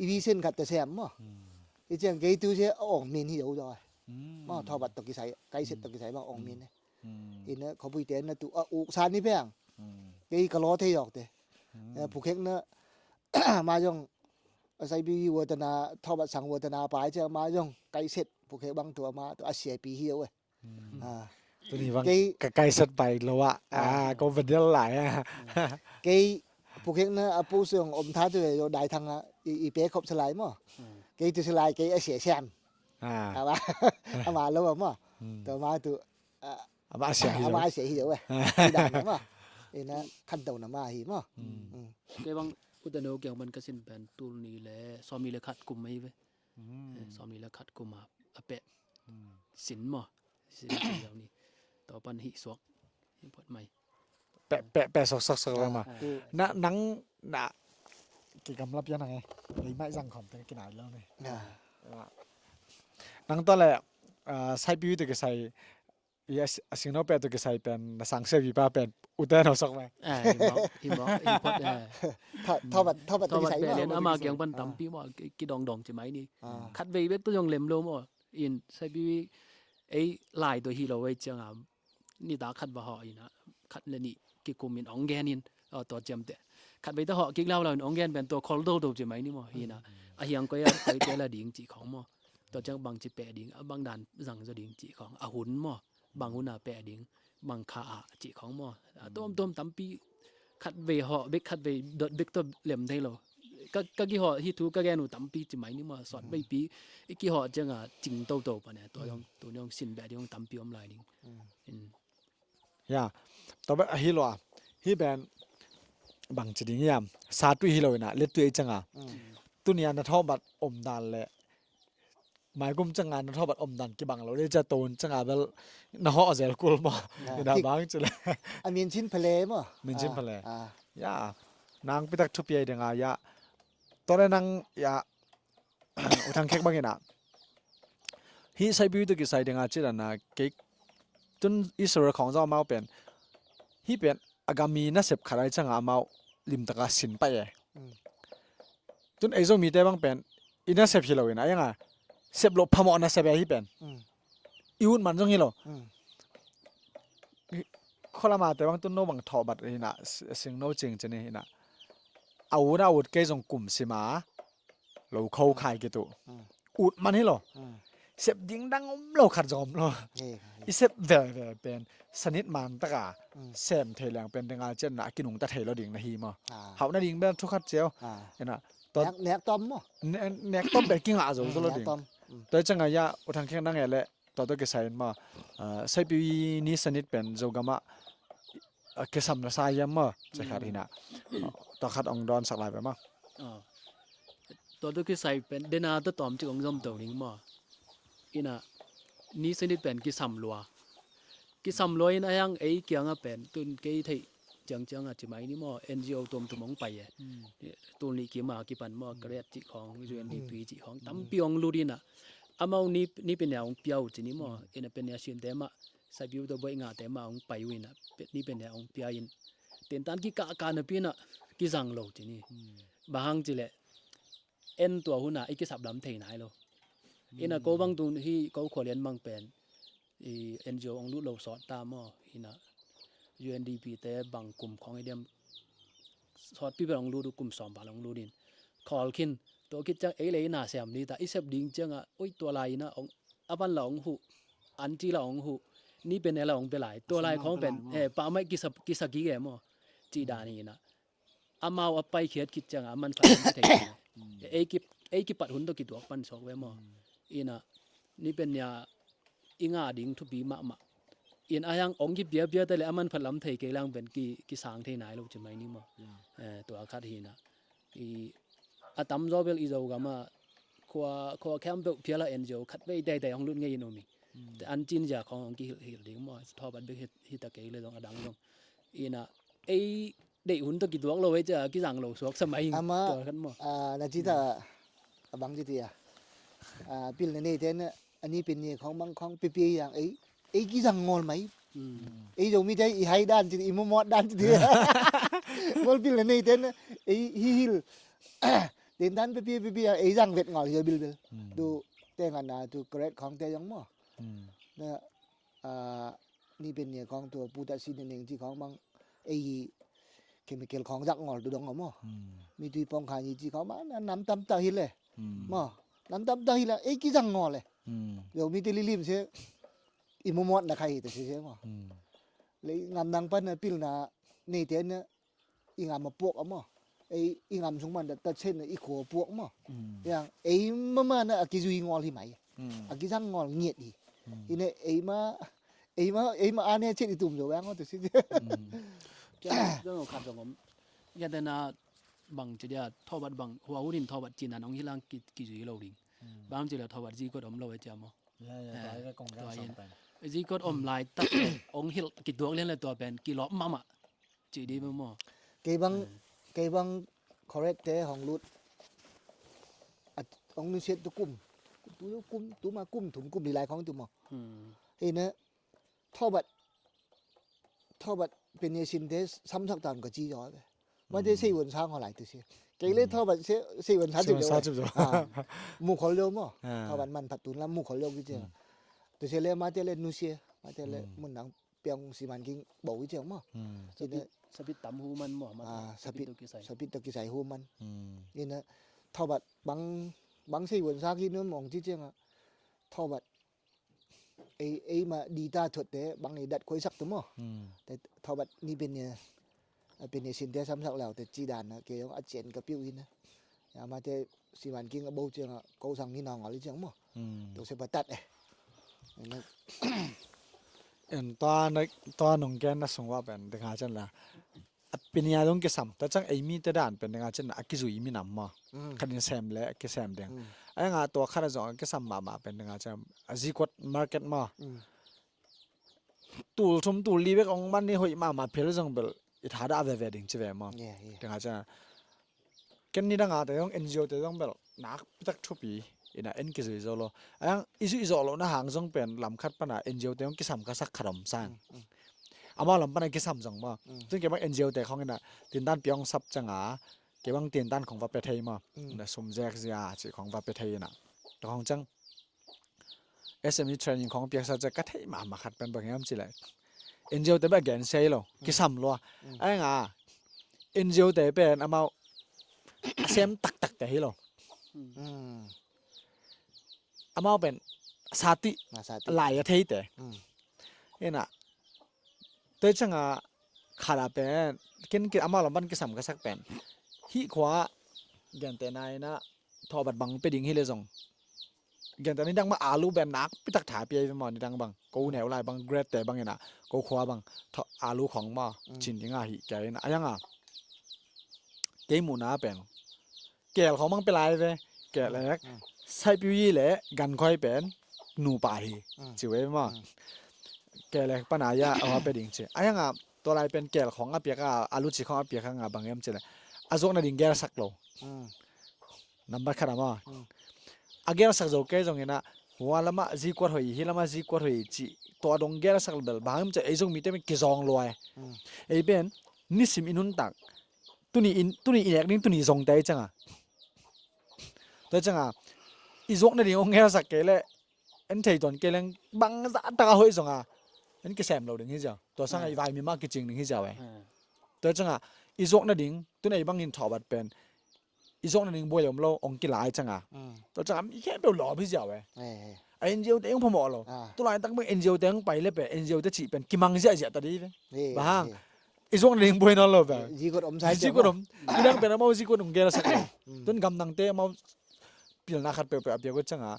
i vision khat ta sem maw. Hmm. I ciang kei tu se a ong min hi yo doi. Hmm. Maw, thawbat to kisai, kaiset to kisai bang ong min e. Hmm. Ina khawpui te na tu a uk san ni peng. Hmm. Kei ka law thei yawk te. Hmm. Eh, phukhek na ma zong a saipi hi watana, thawbat sang watana pai ciang ma zong kaiset phukhek bang tu ama tu a siapi hi yo e. Hmm. Ah. Tuni bang kei ka kaiset pai lo ah. Ah, ah, ko bedel lai ah. Hmm. Kei phukhek na a pu sung om tha tu yo dai thang a i, i pe khop salai maw. Hmm. Kei tu salai kei a sia siam. Ah. Ama, ama lo maw. Hmm. Tu ma tu, ah, ama sia hi lo. Ama sia hi lo eh. Hi dan maw. Ina khan tau na ma hi maw. Hmm. Hmm. Kei bang uta no kiang ban ka sin pen tul ni le, som ni le khat kum mai ve. Hmm. Eh, som ni le khat kum a, a peh. Hmm. Sin maw. Sin ci lo ni. Tua pan hi suak. Hi puat mai. Pe, pe, pe sok sok sok lo ma. Ah, ah. Na, nang, na, ki gamlap ya nang eh. Lei mai zang khom te kinai lo ni. Ah. Nang tua le, ah, saipi tu kisai, i a, a singno pe tu kisai pen, na sang se vi pa pen, ute no sok mai. Ah, hi mawk, hi mawk, hi puat, eh. Tha, thawbat, thawbat tu kisai pe maw, len ama kiang pan tampi maw, ki, ki dong dong ci mai ni. Ah. Khat vei bek tu zong lem lo maw. In saipi ei lai tu hi lo vei ciang a, ni ta khat va hawh ina, khat le nih kikum in ong gen in, aw, tua ciamteh. Khat vei ta hawh kik lau lau in ong gen pen tua khol do do ci mai ni maw, hi ina. Mm. A hiang koi a, koi te la ding ci khong maw. Tua ciang bang ci peh ding, a bang dan zang zo ding ci khong. A hun maw, bang hun a peh ding, bang kha a ci khong maw. A tuam tuam tampi khat vei hawh bek, khat vei dot bek tua lem thei lo. Ka, ka kihawh hi thu ka gen uh tampi ci mai ni maw, sawt veipi i kihawh ciang a cing toto pa ne, tua zong, tu ni zong sin beh ding zong tampi om lai ding. Mm. Ya, tua bek ahi lo a, hi pen bang ci ding hiam, sa tui hi lo ina, let tui ei ciang a. Mm. Tuni a na thawbat om dan le, maikum ciang a na thawbat om dan kibang lo, le cia ton ciang a bel na hawh zel kul maw. Ya, ina bang ci le. A min cin phale maw. Min cin phale. Ah. Ya, nang pitak thupi ai ding a, ya. Tua le nang, ya, U Thang Khek bangin ah, hih saipi tu kisai ding a ci dan a, kei tun Israel khawng zong amau pen, hih pen a gam i nasep khat ai ciang a amau limtak a sin pai e. Mm. Tun ei Zomite bang pen i nasep hi lo in a, a iang a sep loh phamawh nasep e hih pen. Mm. I ut man zong hi lo. Mm. Khualamate bang tun no bang thawhbat hi na, singno cing cin hi na. A ut a ut kei zong kum sim a lo kho khai kitu. Mm. Ut man hi lo. Mm. Sep ding dang om lo khat zong om lo. Hi, hi. I sep veve pen sanit man taka sem thei leng pen ding a cian na a kinungta thei lo ding na hi maw. Ah. Hauh na ding pen thu khat ciau. Ah. Ina, nek, nek tom maw? Nek tom pen kingah zo zo lo ding. Nek tom. Mm. Tua ciang a ya U Thang Khek nang e le tua tua kisai in maw, ah, saipi ni sanit pen Zogam ah, ah, kisam na sa hiam maw, cia khat hi na. Tua khat ong dawn sak lai ve maw. Ah. Tua tua kisai pen dena tua tawm cik ong zom to ding maw. Ina ni sanit pen kisam lua. Kisam lua in a hiang ei kiang a pen tun kei theih ciang ciang a ci mai ni maw, N G O tuamtuam ong pai e. Mm. Tul nih kim a kipan maw, mm, Create cih khawng, U N D P cih khawng, mm, tampi ong lut in a. Amau ni, ni pen nia ong pia uh ci ni maw, mm, ina pen nia sinte mah, saipi uh tawh buaih ngahte mah ong pai uh in a, ni pen nia ong pia in. Tentan kikahkah napi in a, kizang lo ci ni. Mm. Bang hang ci leh, en tua hun a i kisap lam thei nai lo. Ina ko bang tun hi ko khualian mang pen i N G O ong lut lo sawt ta maw, ina U N D P te bang kum khawng i diam sawtpi bel ong lut uh, kum sawm val ong lut in. Khawl khin, tua khit ciang ei le i na siam ni ta, i sep ding ciang a, oi tua lai ina ong, a van la ong huh, an ci la ong huh, ni pen e la ong pe lai, tua lai khawng pen, eh, pa mai kisa, kisa kik e maw, ci dan hi ina. Amau a paikhiat khit ciang a, a manphat lam thei. Mm. Ei ki, ei kipat hun tawh kituak pan sawk ve maw. Mm. Ina, ni pen nia, i ngah ding thupi mahmah. In a hiang ong kipiapia ta le a manphat lam thei kei lang pen ki, kisang thei nai lo ci mai ni maw. Yeah. Eh, tua khat hi na. I, a tamzaw bel i Zogam a, khua, khua khempeuh phial a N G O khat vei teitei ong lut ngei in um hi. Mm. Te an cin zia khawng ong kihilhhilh ding maw. Thawhbat bek hi, hi ta kei le zong a dang zong. Ina, ei deih hun tawh kituak lo ei cia kizang lo suak sa mai. Ama, tua khat maw. Ah, na ci ta, a bang ci ti a. Ah, pilna neite na, a ni pen ni khawng bang khawng pipi yang ei, ei kizang ngawl mai. Mm. Ei Zomite i hai dan ci, i mawmawt dan ci. Ngolpil na neite na ei hi hil. Tentan pepi pepi a ei zang vet ngol hi a bilbel. Mm. Tu tengan na tu kret khong te zong maw. Mm. Na a ni pen ni khong tu puta si ni neng ci khong bang ei chemical khong zak ngol tu dong maw. Mm. Mi tui pong kha ni ci khong bang na nam tam ta hi le. Mm. Maw nam tam ta hi le ei ki zang ngol le. Mm. Zomite lilim se i mawmawt na khai hi ta se se maw. Mm. Le ngam nang pan na pil na neite na i ngam a puak a maw. Ei i ngam sung man da ta chen na i khua puak maw. Mm. Yang ei mama na a kizui ngol hi mai. Mm. A kizang ngol ngiat hi. Mm. Ine ei ma ei ma ei ma ane chen i tum zo bang tu si. Mm. Kya zong khat zong om. Ya dena bang ci dia thobat bang hua hunin thobat cin an ong hilang ki kizui lo ding. Mm. Bang ci la thobat zi kot om lo e cia maw. Ya, ya, eh, tua ka kong tua yen. Zikot om lai tak ong hilh kituak lian le tua pen kilawp mahmah. Ci di maw. Kei bang, eh, kei bang correct te hong lut. At ong nusiat tu kum. Tu kum, tu ma kum, thum kum li lai khong tu maw. Hmm. Hei na, thobat thobat pen ye sin te samsak tan ka ci zaw ve. Mate, mm, seiwon sang ho lai tu si. Kei le, mm, thobat se seiwon sang seiwon sang cip zaw. Mu khol lo maw. Ah. Thobat man phat tun lam mu khol lo ki ci. Mm. Tu se le mate le nusia, mate le, mm, mun nang piang siman king bau ki ci maw. Mm. Sapit, sapit tam hu man maw. Ah, sapit, sapit to kisai hu man. Mm. Ina thobat bang, bang seiwon sang ki num ong ci ci nga. Thobat ei, ei ma di ta thuat te bang i dat khuaisak tu maw. Hmm. Te thobat ni pen ni, a pen ni sin te samsak lau te ci dan na ke yong a cian ka piu hi na. Ya mate siman king a bo ciang a ko sang ni na ngal ciang maw. Hmm. To se patat eh. En tua na, tua nong ken na sung wa pen de nga chan la. A pinia dong kisam ta chang ei mi te dan pen nga chen a kizui mi nam maw. Mm. Khat in sem le kisem ding. Mm. Ai nga tua khat a zong a kisam mama pen nga chen a zikot market maw. Mm. Tul thum tul li bek ong man ni hoi mama phel zong bel i tha da veve ding ci ve maw. Yeah, yeah. Ding a chen ken ni dang a te zong N G O te zong bel nak pitak thupi ina en kizui zo lo. Ayang i zui zo lo na hang zong pen lam khat pana N G O te zong kisam ka sak khat om sang. Mm, mm. Amau lam pana kisam zong maw. Mm. Tun kei bang N G O te khong ina tintan piong sap changa kei bang tintan khong va pe thei maw. Mm. Ina sum zek zia ci khong va pe thei ina. To khong chang S M E training khong piak sa cha ka thei mama khat pen bang yam ci lai. N G O te ba gen sei lo, mm, kisam lo. Mm. Ayang a N G O te pen amau a sem taktak te hi lo. Mm. Amau pen sati, ah, sati lai a thei te. Mm. Ina toi changa khat a pen ken ken amau lam ban kisam ka sak pen hi khua gen te na ina thobat bang pe ding hi le zong. Gen ta ni dang ma alu ben nak pitak tha pia i maw ni dang bang. Ko neu lai bang grade te bang ina. Ko khua bang tho alu khong maw. Mm. Cin ding a hi kei ina. Ayang a. Kei mu na pen. Kel khong bang pe lai ve. Kel ek. Mm. Sai piu yi le gan khoi pen. Nu pa hi. Mm. Ci ve maw. Mm. Kel ek pana ya awa pe ding ci. Ayang a. Tua lai pen kel khong a piak a alu ci khong a piak a nga bang em ci le. A zuak na ding gel sak lo. Mm. Nambat khat a maw. Mm. A gelsak zo kei zong ina hua lama zikuat hoi hi lama zikuat hoi ci tua dong gelsak bel bang ci ei zong mite kizong luai. Mm. Ei pen nisim i nuntak tuni in tuni i nek ding tuni zong te i changa. Tua i changa i zuak na ding ong gelsak kei le en thei ton kei leng bang za taka hoi zonga en kisem lo ding hi zia. Tua sanga i vai mi ma kicing ding hi zia we. Tua i changa i zuak na ding tuni i bangin thobat pen i zawhna ding buai om lo ong kilai canga. Mm. Tua canga mi khempeuh lawp hi ziau e. Eh, eh. A N G O te ong phamawh lo. Ah. Tulai tak bek N G O te ong pai le pe N G O te cih pen kimang ziahziah ta dih ve. Eh, bang hang. Eh. I zawhna ding buai nawn lo pe. Zikot om sai zikot om. Midang pen amau zikot ong gel sak lo. Mm. Tun gamdangte amau pilna khat peuhpeuh a piak uh canga.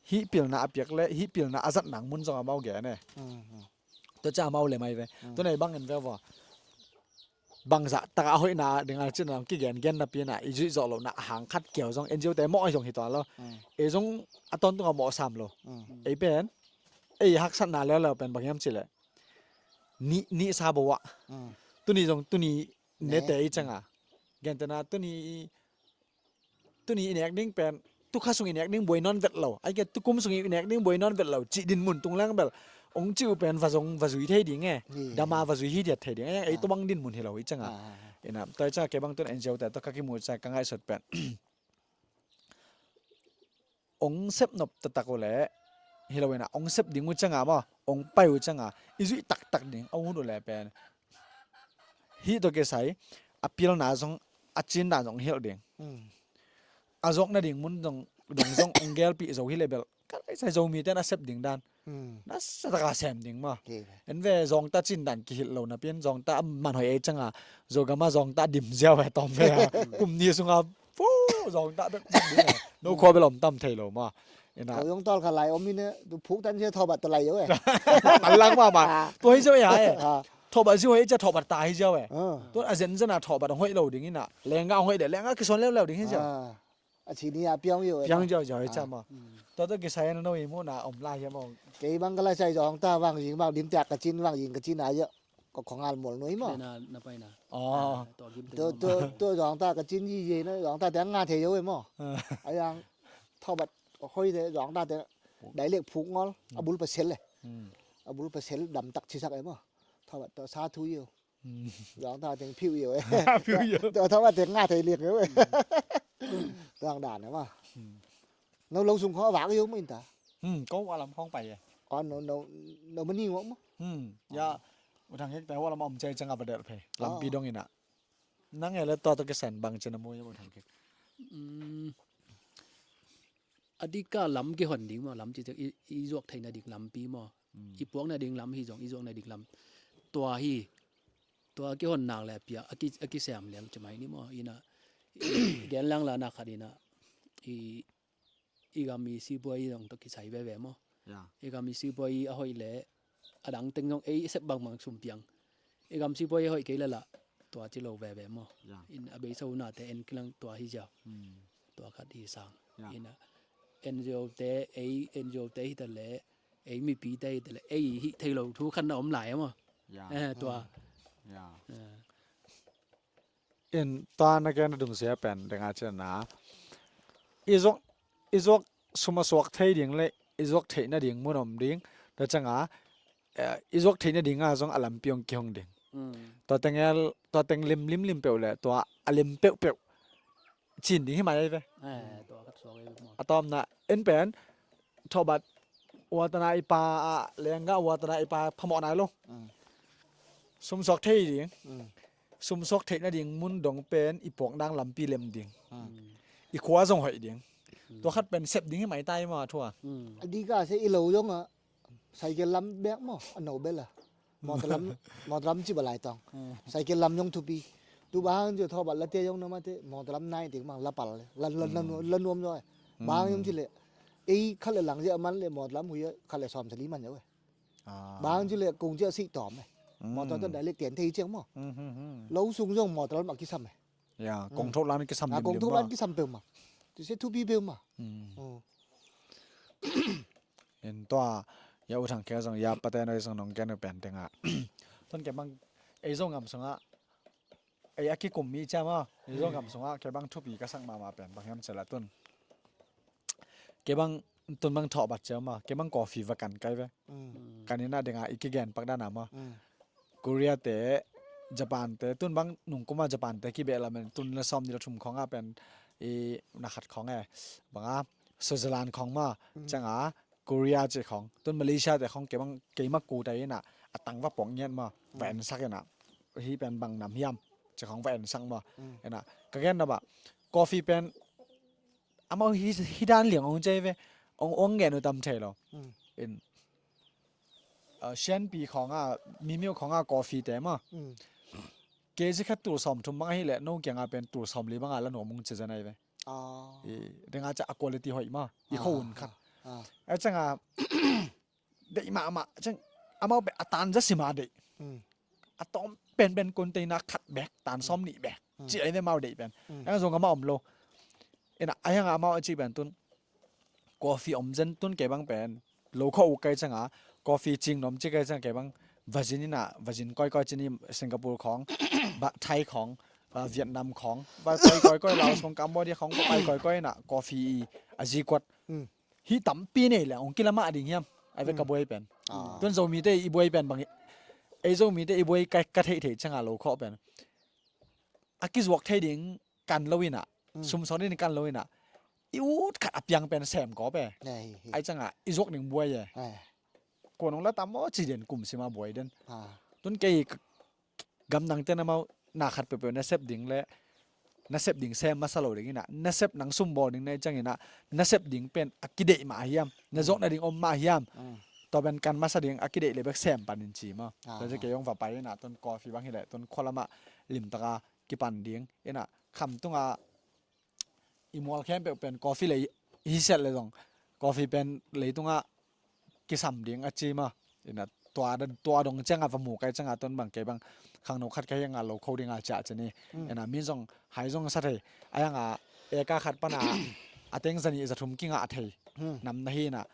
Hih pilna a piak le hih pilna a zat nang mun zong amau gen e. Mm, mm. Tua ca amau le mai ve. Mm. Tun ei bang en ve vua. Bangzah taka a hoihna dinga cin lam kigengen napi na i zuih zawh lohna a hang khat kiau zong N G O te mawh a zong hi tuan lo. Mm. Ei zong a tawntung a mawh sam lo. Mm. Ei pen ei haksatna leuleu pen bang hiam cih leh nih, nih sa bo ah. Mm. Tuni zong tuni nete i canga. Gentehna tuni tuni i nek ding pen tukha sung i nek ding buai nawn vet lo. Ai ke tukum sung i nek ding buai nawn vet lo cih din mun tung leng bel ong cih uh pen va zong va zui thei ding e. Hi. Dama va zui hi diat thei ding e. Ei, ah, tua bang din mun hi lo hi cianga. Ah, ah, ah. Ina, tua hi cianga kei bang tun N G O te tawh ka kimu cianga ka ngaihsut pen ong sep nop taktak uh leh, hi lo ina, ong sep ding uh cianga maw, ong pai uh cianga i zuih taktak ding a hun uh leh pen, hih tawh kisai a pilna zong, a cin dan zong hilh ding. Hmm. A zuak nading mun dong, dong zong ong gelpih zo hi leh bel, ka laisai Zomite in a sep ding dan, hmm, nasa taka sem ding maw. Hi ve. En ve, Zawngta cin dan kihilh lo napi in, Zawngta a man hoih ei cianga, Zogam ah Zawngta dim ziau e, tawm ve a. Kum ni sunga pu, Zawngta bek dim ding e. No khua bel om tam thei lo maw. Ina. Ko zong tawl kha lai om in e, tu phuk tan sia Thawbat tawh lai zo e. Manlang mahmah. Ah. Tua hi ziau e, ha e. Ah. Thawbat ziau hi cia, Thawbat ta hi ziau e. Ah. Tua a zenzen a Thawbat hong hoih lo ding ina, Lenggah hong hoih leh Lenggah kisuan leuleu ding hi ziau. Ah. A ci ni a piang ziau e. Piang ziau ziau hi cia maw. Ah. Mm. Tua tawh kisai in no i muhna om lai hiam maw. Kei bang ka laisai Zawngta vang zing bang dim tiak ka cin, vang zing ka cin a ziau. Ko khong al mol nuai maw. Tua na, na pai na. Oh. Ah, tua gim te tua, maw. Tua, tua Zawngta ka cin zizi na, Zawngta te nga thei zo e maw. Ah. A yang Thawbat ko khoi te Zawngta te direct phuk ngol, a bul pasel e. Hmm. A bul pasel dam tak cisak e maw. Thawbat tua sa thu yo. Hmm. Zawngta teng phiu yo e. Phiu yo. Tua Thawbat teng nga thei liang yo e. Hmm. Tuang dan e maw. Hmm. No lo sung khong a vak yo maw in ta. Hmm, ko a lam khong pai e. Ko no, no, no mani ngok maw. Hmm, ya. U Thang Kik te a lam om cai cianga va delh phei. Lampi dong ina. Nang e le tua tawh kisan bang ci na mu hiam U Thang Kik? Mm, a dika lam kihon ding maw, lam ci ciang i, i zuak theih nading lampi maw. Mm. I puak nading lam hi zong, i zuak nading lam. Tua hi, tua kihon nak le a piak, a ki, a kisem leng ci mai ni maw. Ina, i gen lang la nak khat ina, i i gam i sipuai zong tawh kisai veve maw. Ya. I gam i sipuai a hoih le a dang teng zong ei sep bangbang sum piang. I gam sipuai a hoih kei le lah tua ci lo veve maw. Ya. In a beisa unate en kilang tua hi ziau. Hmm. Tua khat hi sang. Ya. In a N G O te, ei N G O te hi ta le, ei mipite hi ta le, ei hih thei lo thu khat na om lai maw. Ya. Eh, tua. Hmm. Ya. Eh. In tua na gen a dungzia pen ding a cian na, i zuak, i zuak sum a suak thei ding le i zuak theih nading mun om ding. Tua cianga, eh, i zuak theih nading a zong a lampi hong kihong ding. Mm. Tua teng el, tua teng lim lim lim peuh le tua a lim peuhpeuh cin ding hi mai ve. Eh, tua khat suak ve maw. A tawmna en pen Thawbat uatana i pa ah, Lenggah uatana i pa phamawh nai lo. Mm. Sumsuak thei ding. Mm. Sumsuak theih nading mun dong pen i puak dang lampi lem ding. Mm. I khua zong hoih ding. Mm. Tua khat pen sep ding hi maitai maw thua. Mm. A dika se i lo zong a cycle lam bek maw, a no bel a. Mawtaw lam, mawtaw lam ci ba lai tawng. Mm. Cycle lam zong thupi. Tu bang hang ci Thawbat late zong na mate, mawtaw lam nai tik mang la pal le. La, la, la, mm, la nuam zong e. Bang hang zong ci le, ei khat le lang zia man le mawtaw lam hui khat le sawm sali man zong e. Ah. Bang hang ci le kung zia sih tawm e. Mm. Mawtaw tawh direct tian thei ciang maw. Mm, mm, mm. Lo sung zong mawtaw lam a kisam e. Ya, mm, kong thok lan kisam lim lim maw. Kong thok lan kisam peuhmah. Tu se thupi peuhmah. Mm. Mm. In tua, ya U Thang Kik zong, ya pate no zong nong gen uh pen teng a. Tun kei bang, ei Zogam sungah, ei a kikum mi cia maw, ei Zogam sungah, kei bang thupi ka sak mahmah pen, bang hiam cia la tun. Kei bang, tun bang Thawbat cia maw, kei bang coffee va kan kai ve. Mm. Kan ina ding a, i kigen pak dan a maw. Mm. Korea te, Japan te, tun bang nungkum a Japan te kibeh lamen, tun la sawm ni la thum khong a pen, i na khat khong e, bang a, Switzerland khong maw, mm, ciang a, Korea ci khong, tun Malaysia te khong, kei bang, kei ma ku ta ina, a tang va pong ngiat maw, va, mm, en sak ina, hi pen bang nam hiam, ci khong va en sak maw, mm, ina, ka gen na ba, coffee pen, amau hi, hi dan liang ong cei ve, ong, ong ngen uh tam thei lo. Mm. In, uh, Sianpi khong a, Mimyo khong a coffee te maw. Mm. Kei zi khat tul sawm thum bang ahi le, no kiang a pen tul sawm li bang a la nuam ung ci zan ai ve. Ah. I, ding a ca a quality hoih maw. I, ah, kho un khat. Ah, ah. A ciang a, deih mahmah ciang, amau pen a tan za sima deih. Mm. A tawm penpen container khat bek, tan sawm nih bek. Mm. Ci a ina amau deih pen. Mm. A zong amau om lo. Ina a hiang amau a ci pen tun. Coffee om zen tun kei bang pen. Lo khawh uh kai ciang a. Coffee cing nom ci kai ciang kei bang. Vazin ina, vazin koikoi cini Singapore khong. Ba Thai khong. Ba Vietnam khong. Ba koikoi koi Laos khong Cambodia khong. Ba koikoi ina. Coffee i a zi kuat. Mm. Hih tampi nei le ong kila mah ding hiam. A ve ka buai pen. Tuan Zomite i buai pen bang hi. Ei Zomite i buai ka, ka theih theih cianga lo khawh pen a kizuak thei ding kan lo inah, sumsawh ding kan lo inah, i ut khat a piang pen sem kawp e. Ai cianga i zuak ding buai e. Kuan hong la tam maw ci den kum sima buai den. Tun kei gamdang ten amau na khat peuhpeuh na sep ding le na sep ding sem masa lo ding inah, na sep nang sumbawl ding na i ciang inah, na sep ding pen a kideih mah hiam, na zawk nading om mah hiam. Tua pen kan masa ding a kideih le bek sem panin ci maw. Tua ci kei hong va pai inah, tun coffee bang hileh tun khualamah limtaka kipan ding inah, khamtunga i mual khempeuh pen coffee lei hi siat le zong coffee pen leitungah kisam ding a ci maw. Inah tua dong ciangah va mu kai ciangah tun bang kei bang khangno khat ka hiangah lo kho dingah ciah ci ni. Inah mi zong hai zong sa thei a hiangah eka khat pana a teng zanih zathum kingah a thei nam na hi inah,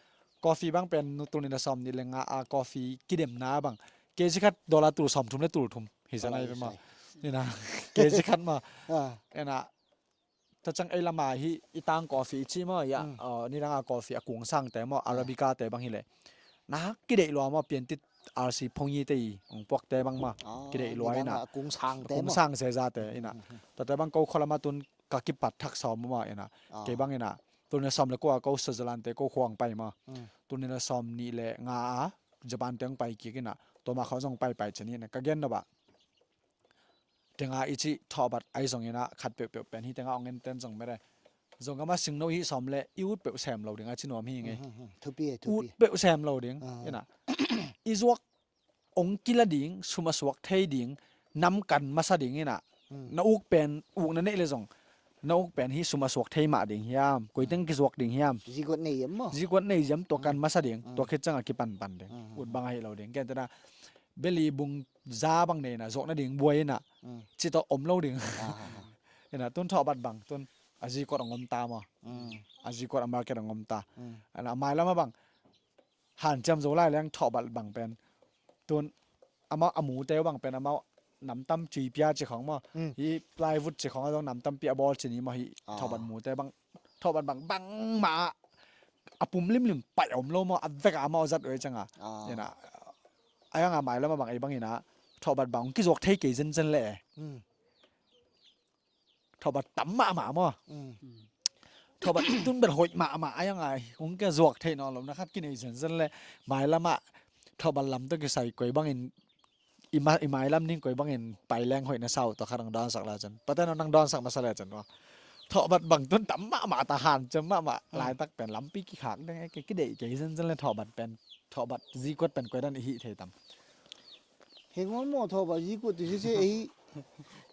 coffee bang pen nu tul nih le sawm nih le nga a coffee kidemna bang kg khat dollar tul sawm thum le tul thum hi zan ai ve maw. Inah kg khat maw. Inah tua ciang ei lama hi i tang coffee i ci maw, nidanga coffee a kung sangte maw, Arabica te bang hileh na kideih lua maw, piantit R C phongi te i ong puakte bang maw, kideih lua inah a kung sang zezate inah. Tuate bang ko khualama tun ka kipat thak sawm maw inah, kei bang inah tun le sawm le kua ko Switzerland te ko khuang pai maw. Tun le sawm nih le nga a Japan te ong pai kik inah, tua ma khaw zong paipai ci ni inah ka gen nop ah. Tenga i cih thawhbat ai zong inah khat peuhpeuh pen hi tenga ong enten zong mere. Zong gama singno i hih sawm le i ut peuh sem lo ding a ci nuam hi ngei. Ut peuh sem lo ding inah, i zuak ong kila ding, sum a suak thei ding, nam kan masa ding inah, na uk pen uk na neih le zong na uk pen hi sum a suak thei mah ding hiam, koiteng kizuak ding hiam, zikuat nei ziam tua kan masa ding, tua khit ciangah kipanpan ding. Ut bang ahi lo ding. Kentena beli bung za bang nei inah zuak nading buai inah, citawh om lo ding. Inah tun thawhbat bang tun a zikuat ong om ta maw. A zikuat a market ong om ta. Inah a mailam a bang hanciam zo lai leng thawhbat bang pen tun amau a mute bang pen amau namtam cuipia ci khawng maw, hi plywood ci khawng a zong namtampi a bawl ci ni maw, hi thawhbat mute bang, thawhbat bang bangmah a pum limlim paih om lo maw, a vekah amau a zat uh ei cianga. Inah a hiangah mailam a bang ei bang inah thawhbat bang ong kizuak thei kei zenzen le e. Thawhbat tam mahmah maw. Thawhbat tun bel hoih mahmah a hiangah hong kia zuak theih nawn lo na khat kinei zenzen le, mailamah thawhbat lam tawh kisai koi bangin i mailam ding koi bangin pai leng hoih na sa uh, tua khat hong dawnsak le cin, paten hong nang dawnsak masa le cin maw. Thawhbat bang tun tam mahmah ta, hanciam mahmah laitak pen lampi kikhak ding e, kei kideih kei zenzen le thawhbat pen, thawhbat zikuat pen koi dan i hih thei tam. Heng on maw thawhbat zikuat tu sese ei,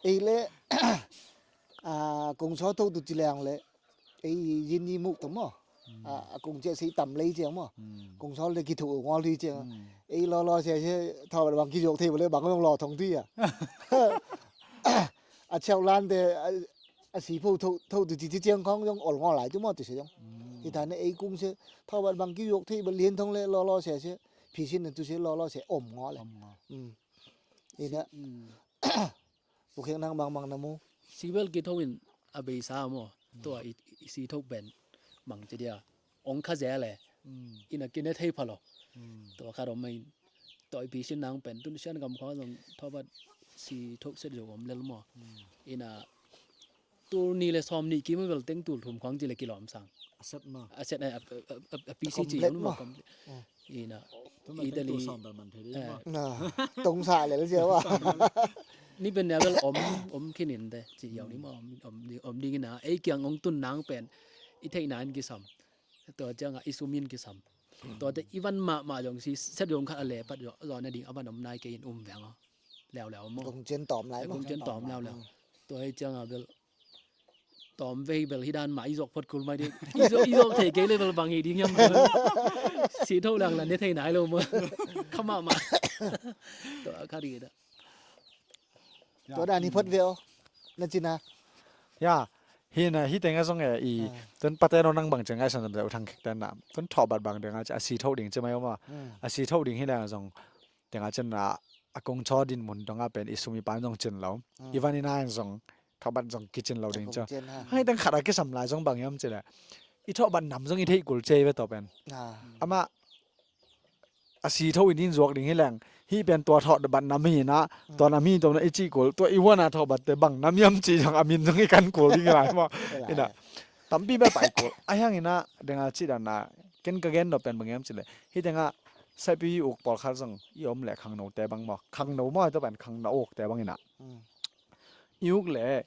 ei le a kong saw tho tu ci leng le ei zin i muk tam maw. A kong ciah sei tam lei ciang maw. Kong saw le kithuh ngol hi ciang ei lawlaw sia sia thawhbat bang kizuak thei bang le bang zong law thong tui a. A cheuh lante a sipho tho tu ci ci ciang khawng zong ol ngol lai tu maw tu sia zong. Hi ta ne ei kung sia thawhbat bang kizuak thei bang lian thong le lawlaw sia sia phisin na tu sia lawlaw sia om ngol le. Ina Pu Khek nang bangmang na mu. Sibel kitho in a beisa maw. Tua i, i si tho pen mang ci dia ong kha zel e. Ina kine thei pha lo. Tua kha rom mai. Tua i pi sin nang pen tun sian gam kho zong thobat si tho set zo om lel maw. Ina tul ni le sawm ni kim bel teng tul thum khong ci le kilawm sang. A set ma. A set a, a, a, a, a P C ci complete lo ma. Ina Italy. Tong sa le le sia wa. Ni pen ya bel om, om kinin te ci yau ni ma om, om, om ding ina ei kiang ong tun nang pen i theih na in kisam. Tua ciang a i sum in kisam. Tua te i van ma ma jong si set jong kha a le pat jo, jo na ding a van om nai ke in um veng o. Leu leu mo. Kong cen tom lai mo. Kong cen tom leu leu. Tua hi ciang a bel tom vei bel hi dan mah i zok phot kul mai ding. I zok, i zok thei kei le bel bang hi ding hiam. Si tho lang la ne thei nai lo mo. Kha mah mah. Tua kha ding da. Tua dan hi phot ve o. Na cina. Ya. Hi na hi teng a zong e i. Tun pate no nang bang ceng ai san zong thang khek ten na. Tun thawbat bang ding a si tho ding ci mai o ma. A si tho ding hi na zong. Teng a cen na a kong chaw din mun dong a pen i sum i pan zong cin lo. I van i na zong. Thawbat zong kicin lo ding ciang. Hai teng khat a kisam lai zong bang hiam ci le. I thawbat nam zong i theih kul cia i ve tawh pen. Amah a si tho in in zuak ding hi leng, hih pen tua thawh bat nam hi inah, tua nam hi tua na i cih kul, tua i huana thawh batte bang nam hiam cih zong a min zong i kan kul ding hi lai maw? Hi lai. Inah tampi bia pai kul a hiang inah denga cih dan na ken ka gen dawh pen bang hiam cih leh, hih tengah saipi uk pawlkhat zong i om leh khangnote bang maw, khangno maw, tua pen khangno ukte bang inah i uk leh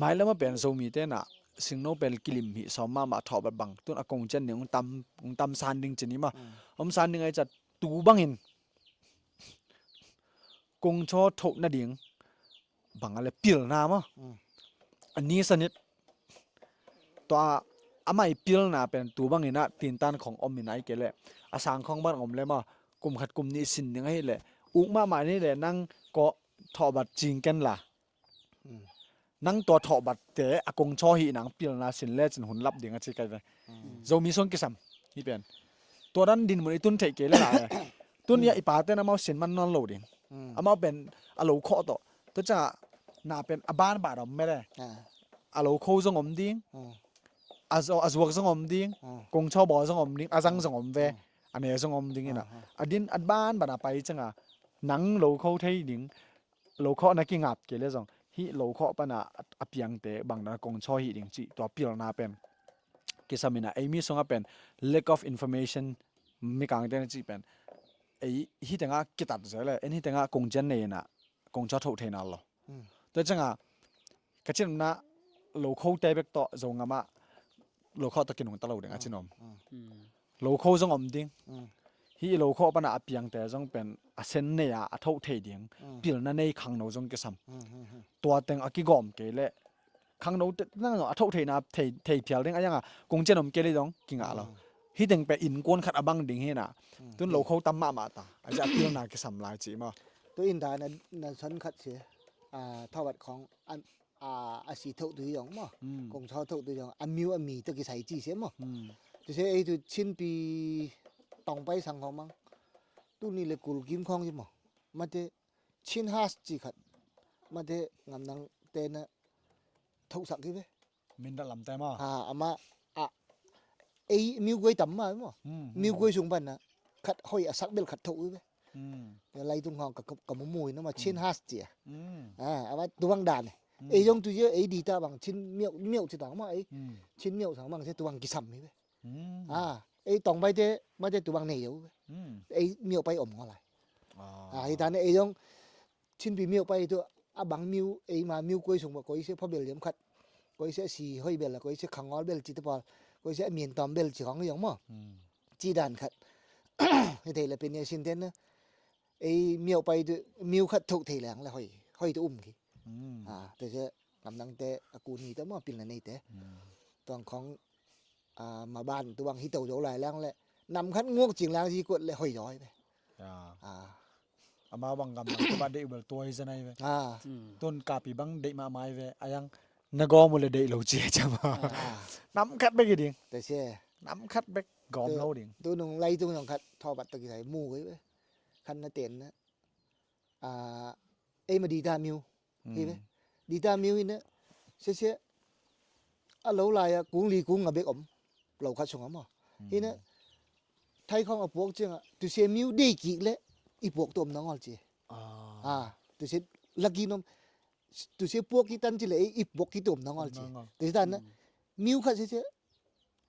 mailam a pen Zomite na singno pen kilim hih sawm mahmah thawh bat bang tun a kong cian ding ung tam, ung tam san ding cin hi maw? Om san ding ai cat tu bangin kongcaw thoh nading bang a le pilna maw? A ni sanit tua amah i pilna pen tu bangin ah tintan khong om in ai kei leh a sang khong bang om le maw? Kum khat kum nih sin ding ahi leh uk mahmah ni leh nang kawh thawh bat cing ken la nang tua thawh batte a kongcaw hi nang pilna sin le cin hun lap ding a ci kai ve. Zomi sung kisam hi pen tua dan din mun i tun theih kei le la le tun ia i pate na amau sin man nawn lo ding. Amau pen a lo khawh tawh tua ciangah na pen a ban ban om mele a lo kho zong om ding. A zuak zong om ding. Kongcaw bawl zong om ding, a zang zong om ve. A ne zong om ding inah a din a ban ban a pai ciangah nang lo kho thei ding lo khawh na kingap kei le zong hih lo khawh pana a piangte bang na kongcaw hi ding cih tua pilna pen kisam inah ei mi sungah pen lack of information, mikangte na cih pen ei hih tengah kitat zel le en hih tengah kong cian nei inah kongcaw thoh thei na lo. Tua ciangah ka cinna lo khote bek tawh Zongam ah lo khawh tawh kinungta lo ding a cin om. Lo kho zong om ding. Hih lo khawh pana a piangte zong pen a sen nei a a thoh thei ding pilna nei khangno zong kisam. Tua teng a kigawm kei leh khangno te nang a thoh theihna thei phial ding a ianga kong cian om kei leh zong kingah lo. Hih teng pen innkuan khat a bang ding hi inah tun lo kho tam mahmah ta a zia pilna kisam lai cih maw? Tu in ta na, na son khat si a thawh bat khong a a si thoh tu hi zong maw? Kongcaw thoh tu hi zong a miu a mi tawh kisai ci se maw? Tu se ei tu Chinpi tawng pai sang khong mang tu ni le kul kim khong hi maw? Mate Chin Has ci khat mate ngamnang te na thohsak hi ve. Mindat lamte maw? Amah a ei miu guai tam mah maw? Miu guai sung pan na khat hoih a sak bel khat thoh hi ve. Leitung hong ka, ka, ka mumu in ama Chin Has ci a. Ama tubang dan e. Ei zong tu zia ei di ta bang Chin miau, miau ci ta ma ei. Chin miau sang bang ci tubang kisam hi ve. Ei tong bai te, ma te tubang nei yo ve. Ei miau pai om ngo lai. Hi ta ne ei zong Chin pi miau pai tu a bang miu, ei ma miu koi sung ba koi se pha bel yam khat. Koi se si hoi bel la, koi se khangol bel ci te pal. Koi se min tom bel ci khong yong mo. Ci dan khat. Hi thei la pen ya sin ten na. Ei miau pai tu miu khat thok thei lang la hoi. Hoi tu um ki. Te se ngam nang te a ku ni te mo pil na nei te. Tuang khong ma ban tu bang hi to zo lai lang le. Nam khat ngok cing lang ji kuat le hoi zo hoi be. Ama bang ngam nang tu ba dei bel tuai za nai be. Tun kapi bang dei ma mai be. Ayang na gom le dei lo ci cha ma. Nam khat be ki ding. Te se. Nam khat be gom lo ding. Tu nung lai tu nung khat tho bat to ki sai mu be. Khan na ten na. Ei ma di ta miu. Hi ve. Di ta miu hi na. Se se. A lo lai a kung li kung nga bek om. Lo khat sung a mo. Hi na. Thai khong a puak ciang a. Tu se miu dei kik le. I puak tu om na ngol ci. Tu se laki nom. Tu se puak ki tan ci le i puak ki tu om na ngol ci. Tu se tan na. Miu khat se se.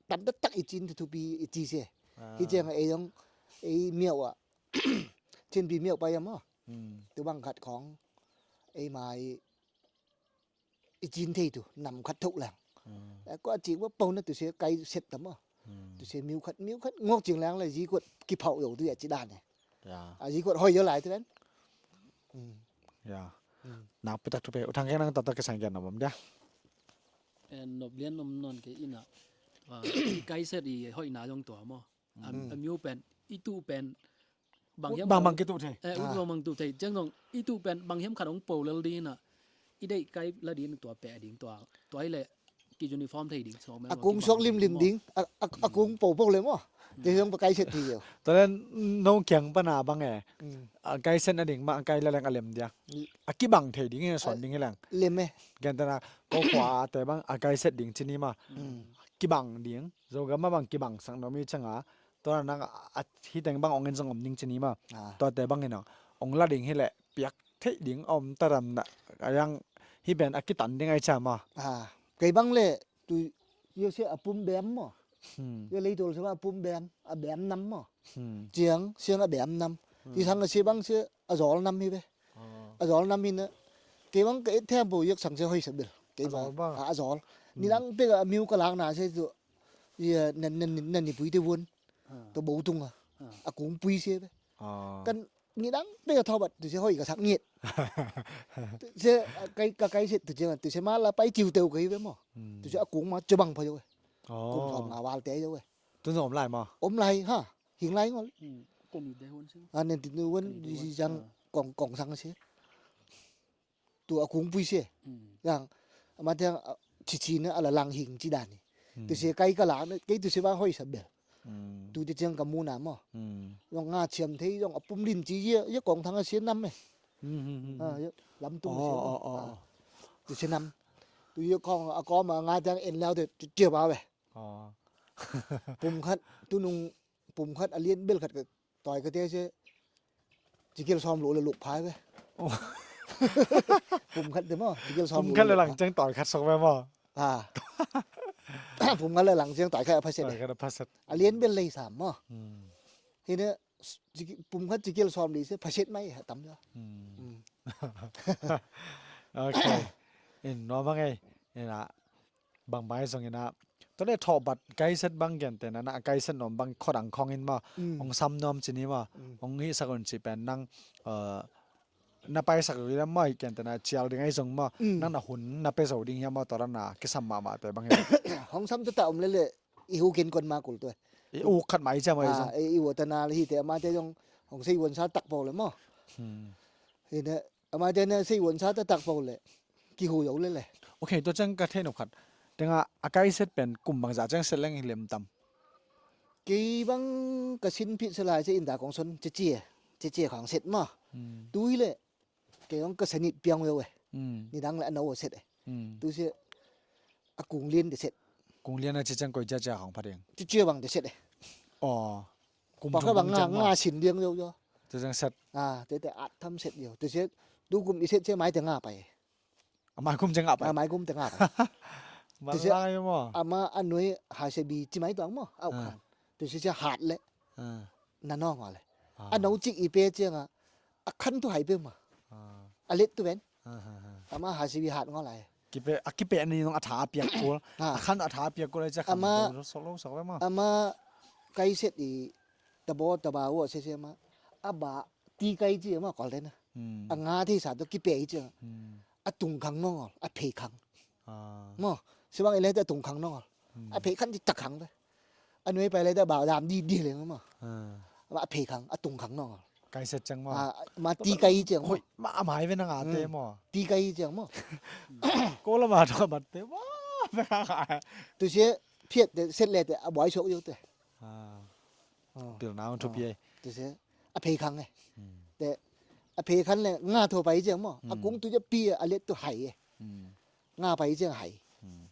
Tam tak tak i cin thupi i ci se. Hi ciang a ei dong ei miau a. Cin pi miau pai a mo. Tu bang khat khong. Ei mai i cin thei tu nam khat thok lang. Ko a cik wa pau na tu se kai set tam a. Tu se miu khat miu khat ngok cing lang la ji kuat ki phau yo tu ya ci dan e. A ji kuat hoi yo lai tu dan. Nak pitak tu pe utang keng nang tata ke sang kian na bom dia. Nop lian om non ke ina. Kai set i hoi na jong tua mo. A miu pen i tu pen bang hiam bang bang ki tu thei. Bang bang tu thei. Jeng dong i tu pen bang hiam khat ong po lel di na. I dei kai la din tua pe ding tua. Tua i le ki uniform thei ding so. A kung sok lim lim ding. A kung po po le mo. Te hiong pa kai set thei yo. Tua le no kiang pa na bang e. A kai set na ding ma a kai la leng a lem dia. A ki bang thei ding e son ding e lang. Lem e. Gen ta na ko khua te bang a kai set ding cini ma. Ki bang ding. Zo ga ma bang ki bang sang no mi chang a. Tua nang a, a, hih teng bang ong en zong om ding ci ni maw. Ah. Tuate bangin ong, ong la ding hileh piak theih ding a om ta dam na, a yang hih pen a kitan ding ai cia maw. Ah. Kei bang le tu, yo se a pum bem maw. Hmm. Yo lei tol se a pum bem, a bem nam maw. Hmm. Ciang, siang a bem nam. Hmm. Ti sang a se bang se a zol nam hi ve. Oh. A zol nam hi na. Kei bang ka et them po yak sang se hoi sa bel. Kei bang. A zol bang. Ah, a zol. Hmm. Ni dang pek a miu ka lak na se tu. Ya, nan, nan, nan ni pui te won. Ah. To bo tung a. Ah. A kung pui se ve. Ah. Kan ni dang pek a thau bat tu se hoi ka sak ngiet. Tu se, ah, kai, ka kai set tu se, tu se ma la pai ciu teu kai ve maw. Hmm. Tu se a kung ma cebang pa jo ve. Oh. Kum som nga wal te jo ve. Tun om lai maw. Om lai ha. Hing lai ngol. Hmm. Ka ni te won se. Ah, nen ti nu won. Ka ni te won. Di si sang, ah, kong, kong sang se. Tu a kung pui se. Hmm. Yang, ama tiang, ah, cici na a la lang hing ci dan ni. Hmm. Tu se kai ka la na, kei tu se ba hoi sa bel. Hmm. Tu te ciang ka mu na maw. Hmm. Zong nga ciam thei, zong a pum lin ci ye, ye kong thang a se nam e. Hmm, hmm, hmm, hmm. Ah, ye lam tung se. Oh, oh, oh. Ah. Tu se nam. Tu ye kong a kong ma nga tiang en lau te, tu, tu ba ve. Oh. Pum khat, tu nung pum khat a lian bel khat ka toi ka te se. Cikil som lo le luk phai ve. Oh. Pum khat te maw, cikil som lo le luk phai. Pum khat le lang ciang toi khat sok ve maw. Ah. Pum khat le lang ciang toi khat a phaset. Toi khat a phaset. A lian bel lei sam maw. Hmm. Hi ne, s-, ciki-, pum khat cikil som li se phaset mai ha tam ja. Hmm. Hmm. Okay. In no bang ei. In a bang bai zong ina. Tua le thawh bat kaiset bang gen te na, na kaiset nuam bang khuadang khawng in maw. Mm. Hong sam nuam ci ni maw. Mm. Hong hih sak un ci pen nang, eh, na paisak uh hi lam maw, hih gen te na cial ding ahi zong maw. Mm. Nang na hun na pia zo ding hiam maw, tua dan na kisam mahmah te bang hi. Hong sam tuta om lele, i hu ken kon ma kul tu e. I uk khat mai cia maw hi zong. Ah, i, i ua ta na le hi te ama te zong hong sei wan sa tak pau le maw. Hmm. Hi ne, ama te na sei wan sa ta tak pau le. Kihu zo le le. Ok, tua ciang ka thei nop khat. Tenga a kaiset pen kum bangzah ciang set leng hi lem tam. Kei bang ka sin phit se lai se inda kong son cece, cece khang set ma. Hmm. Tu hi le, kei bang ka sanit piang ve ve. Hmm. Nidang le a no set e. Hmm. Tu se a kung lian de set. Kung lian a ci ciang koi cia cia khang pha ding. Cece bang de set e. Oh. Kum pa ka bang nga, nga sin liang ve ve. Tu ciang set. Ah, te te at tham set ve. Tu se tu kum i set se mai te nga pai. A mai kum ciang ngah pai. A mai kum ciang ngah pai. Malai maw. Ama a nui hai se bi ci mai tuang maw. Au khan. Tu si cia hat le. Na nong a le. A no cik i pe ciang a. A khan tu hai pe maw. A let tu ben. Ama hai se bi hat ngol lai. Kipe, a kipe ni nong a tha a piak kul. A khan a tha a piak kul ai cia khan. Ama sok lo sok le maw. Ama kai set i tabo taba wo se se ma. A ba ti kai ci ma kol den a. A nga thei sa to kipe i ciang. A tung khang nongol, a phei khang. Maw, sibang i le te a tung khang nongol. A phei khang ci tak khang te. A nuai pai le te a bau dam di di leng maw. A phei khang, a tung khang nongol. Kai set ciang maw. A, ma ti kai i ciang maw. Hoi, ma a mai ve na nga te maw. Ti kai i ciang maw. Ko la ma to bat te maw. Tu sia phiat te set le te a buai sok yo te. Pil nau thupi ai. Tu sia a phei khang e. Te a phei khang le nga tho pai ciang maw. A kung tu cia pi a let tu hai e. Nga pai ciang hai.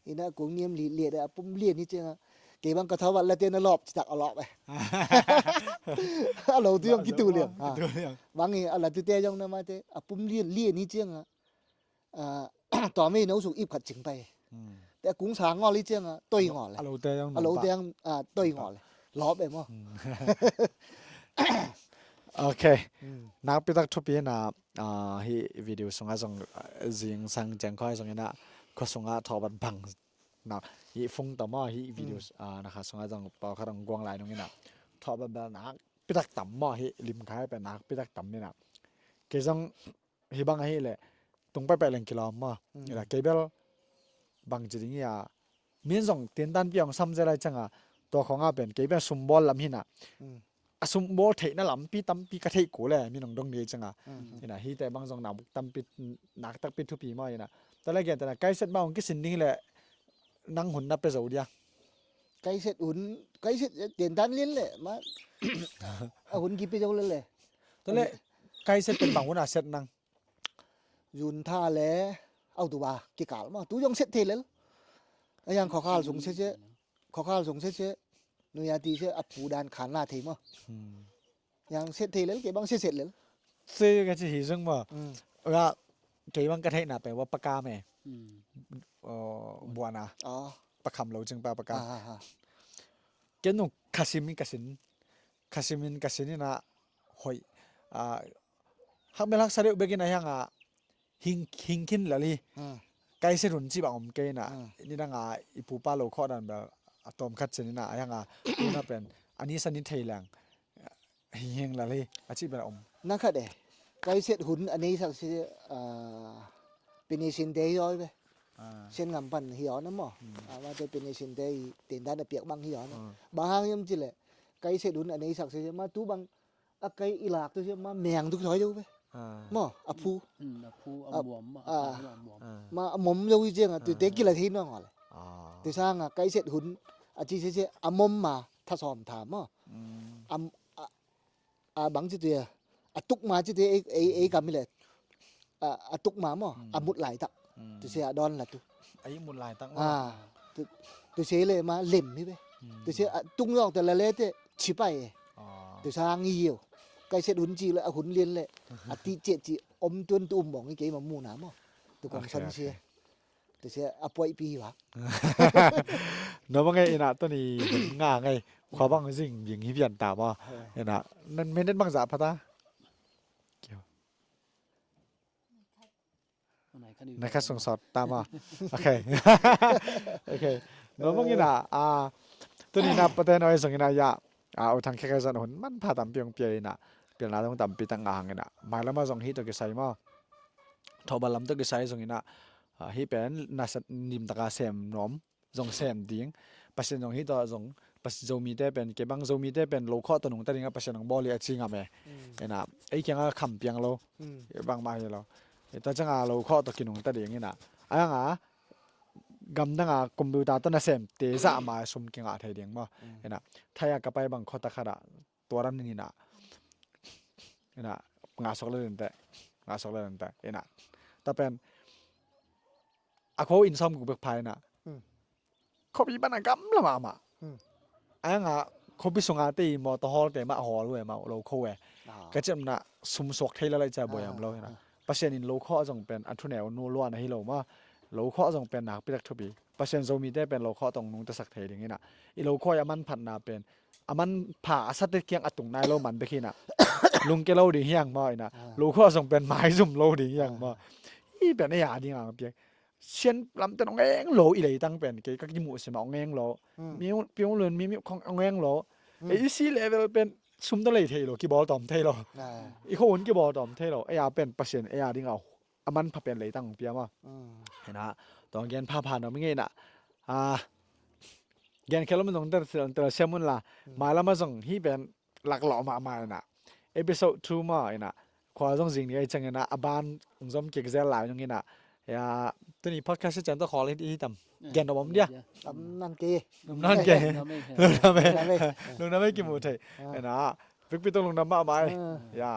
Ina kung niam li liat a pum lian hi ciang a. Kei bang ka thaw vat la te na lop citak a lop e. A lo tu yong kitu liang. Bang i a la tu te yong na ma te a pum lian lian hi ciang a. Tua mei no suk ip khat cing pai. Te a kung sa ngol hi ciang a toi ngol e. A lo te yong a lo te yong a toi ngol e. Lop e maw. Ok. Nakpi tak thupi na, ah, hi video sunga zong, ah, zingsang ciang khoi zong ina khua sunga thawbat bang na hi fung tam maw hi video, ah, na kha sunga zong pau kha dong guang lai nung ina thawbat bel nakpi tak tam maw hi lim khai pe nakpi tak tam ina. Kei zong hi bang ahi le tung pai pai leng kilawm maw. Ila kei bel bang ci ding hi a. Min zong tintan piang sam zel ai ciang a tua khong a pen kei pen sumbawl lam hi na. A sumbawl theihna lampi tampi ka theih kul e min hong dong ni ai ciang a. Ina hi te bang zong nak tampi nak takpi thupi maw ina. Tua le gen te na kai set bang hong kisin ding hi le nang hun na pe zo dia. Kai set hun, kai set tintan lin le ma. A hun kipe zo le le. Tua le kai set pen bang hun a set nang. June tha le October kikal maw. Tu zong set thei lel. A yang khuakhal sung se se. Khuakhal sung se se. Nuya ti sia a pu dan khan la thei maw. Hmm. Yang set thei lel, kei bang set set lel. Se ka ci hi zong maw. Hmm. Ra, kei bang ka theihna pe wa pakam e. Hmm. Aw, buana. Aw. Pakam lo cing pa pakam. Ah, ah, ah. Ken nung khasim in kasin. Khasim in kasin ina hoih. Ah, hak mel haksa deuh bekin a hiang a hing, hing khin lel hi. Hmm. Kaiset hun ci bang om kei ina. Hmm. Nidang a i pupa lo khawh dan bel a tawm khat cin ina a hiang a tuna pen a ni sa ni thei leng hing hing lel hi a ci bel a om. Na khat e. Kaiset hun a nei sak si, ah, pinisin te hi aw be. Ah. Sen ngam pan hi aw na maw. Hmm. Ah, ma te pinisin te hi ten dan a piak bang hi aw na. Hmm. Bang hang hiam ci le. Kaiset hun a nei sak si ma tu bang a kai i lak tu sia ma meng tu thoi deuh ve. Ah. Maw, a phu. Mm, a phu, a muam, a phu a muam. Ah. Ma a mom deuh i ciang a, tu te kila thei nong a le. Ah. Tu sang a kaiset hun a ci sia sia a mom ma tha sawm tha maw. Mm. A, a, a bang ci tu a, a tuk ma ci tu ei, ei, ei kam i le. A, a tuk ma maw, a mut laitak. Mm. Tu sia a dawn la tu. A i mut laitak maw. Ah, tu, tu sia le ma lem hi ve. Mm. Tu sia a tung yawk te la le te ci pai e. Ah. Tu sang i yo. Kaiset hun ci le a hun lian le. A ti ciat ci om tuan tu um mong i kei ma mu na maw. Tu kong san sia. Tu sia a puai pi hi vak. No ma ngei ina tuni nga ngei. Khua bang zing bing hi pian ta maw. Ina, nan minute bang za pha ta. Kiu. Na kha sung sawt ta maw. Ok. Ok. No mong ina, ah, tuni na paten oi zong ina ya. Ah, u thang khe khe zan hun manpha tampi ong pia ina. Pilna dong tampi tak nga hang ina. Mailama zong hi to kisai maw. Thawbal lam to kisai zong ina. Ah, hi pen na sat nim taka sem nom. Zong sem ding. Pasian zong hi tawh zong Pasian Zomite pen, kei bang Zomite pen lo khawh tawh nungta ding a Pasian hong bawl hi a ci ngam e. Mm. Ina, ei kiang a kham piang lo. Mm. Bangmah hi lo. Ei ta ciang a lo khawh tawh kinungta ding ina. A yang a, gamdang a computer tawh na sem te zah ma sum kingah thei ding maw. Mm. Ina, thai a ka pai bang khawh ta khat a tua ran ina. Ina, ngah sok le dente. Ngah sok le dente. Ina. Ta pen, a khuau inn sawm guk bek pha ina. Hmm. Khuapi pan a gamla mahmah. Hmm. A yang a khuapi sunga te i mawtaw hawl te mah hawl uh e mah lo kho e. Ah. Ka ciamna sum suak thei la lai cia buai am lo ina. Ah. Pasian in lo khawh zong pen a thuneu nu luan a hi lo mah. Lo khawh zong pen nakpi tak thupi. Pasian Zomite pen lo khawh tawh nungta sak thei ding ina. I lo khawh i a manphatna pen a manpha a sate kiang a tung nai lo man bek hi ina. Lungke lo ding hiang maw ina. Ah. Lo khawh zong pen maizum lo ding hiang maw. Ah. I pen ei a ding ang piak. Sian lamten ong eng lo i leitang pen kei ka kimuh sim a ong eng lo. Hmm. Miu, piung lun mi miu khong ong eng lo. Hmm. Ei i si level pen sum ta lei thei lo, kibawl tawm thei lo. Ah. I khawh un kibawl tawm thei lo. Ei a pen Pasian ei a ding a a manpha pen leitang ong pia maw. Mm. Ina, tawng gen phapha nuam i ngei ina. Ah, gen khel om zong tel, tel, tel siam un la. Mm. Mailama zong hi pen laklawh mahmah ina. Episode two maw ina. Khua zong zing ni ei ciang ina. A ban ong zom kik zel lai nung ina. Ya, tuni podcast ciang tawh khawl hi, hi tam. Eh, gen om om dia. Om nan kei. Om nan kei. Lungdam ei. Lungdam ei. Lungdam ei kimu thei. Ah. Ina. Pikpi tawh lungdam mahmah ei. Ah. Ya.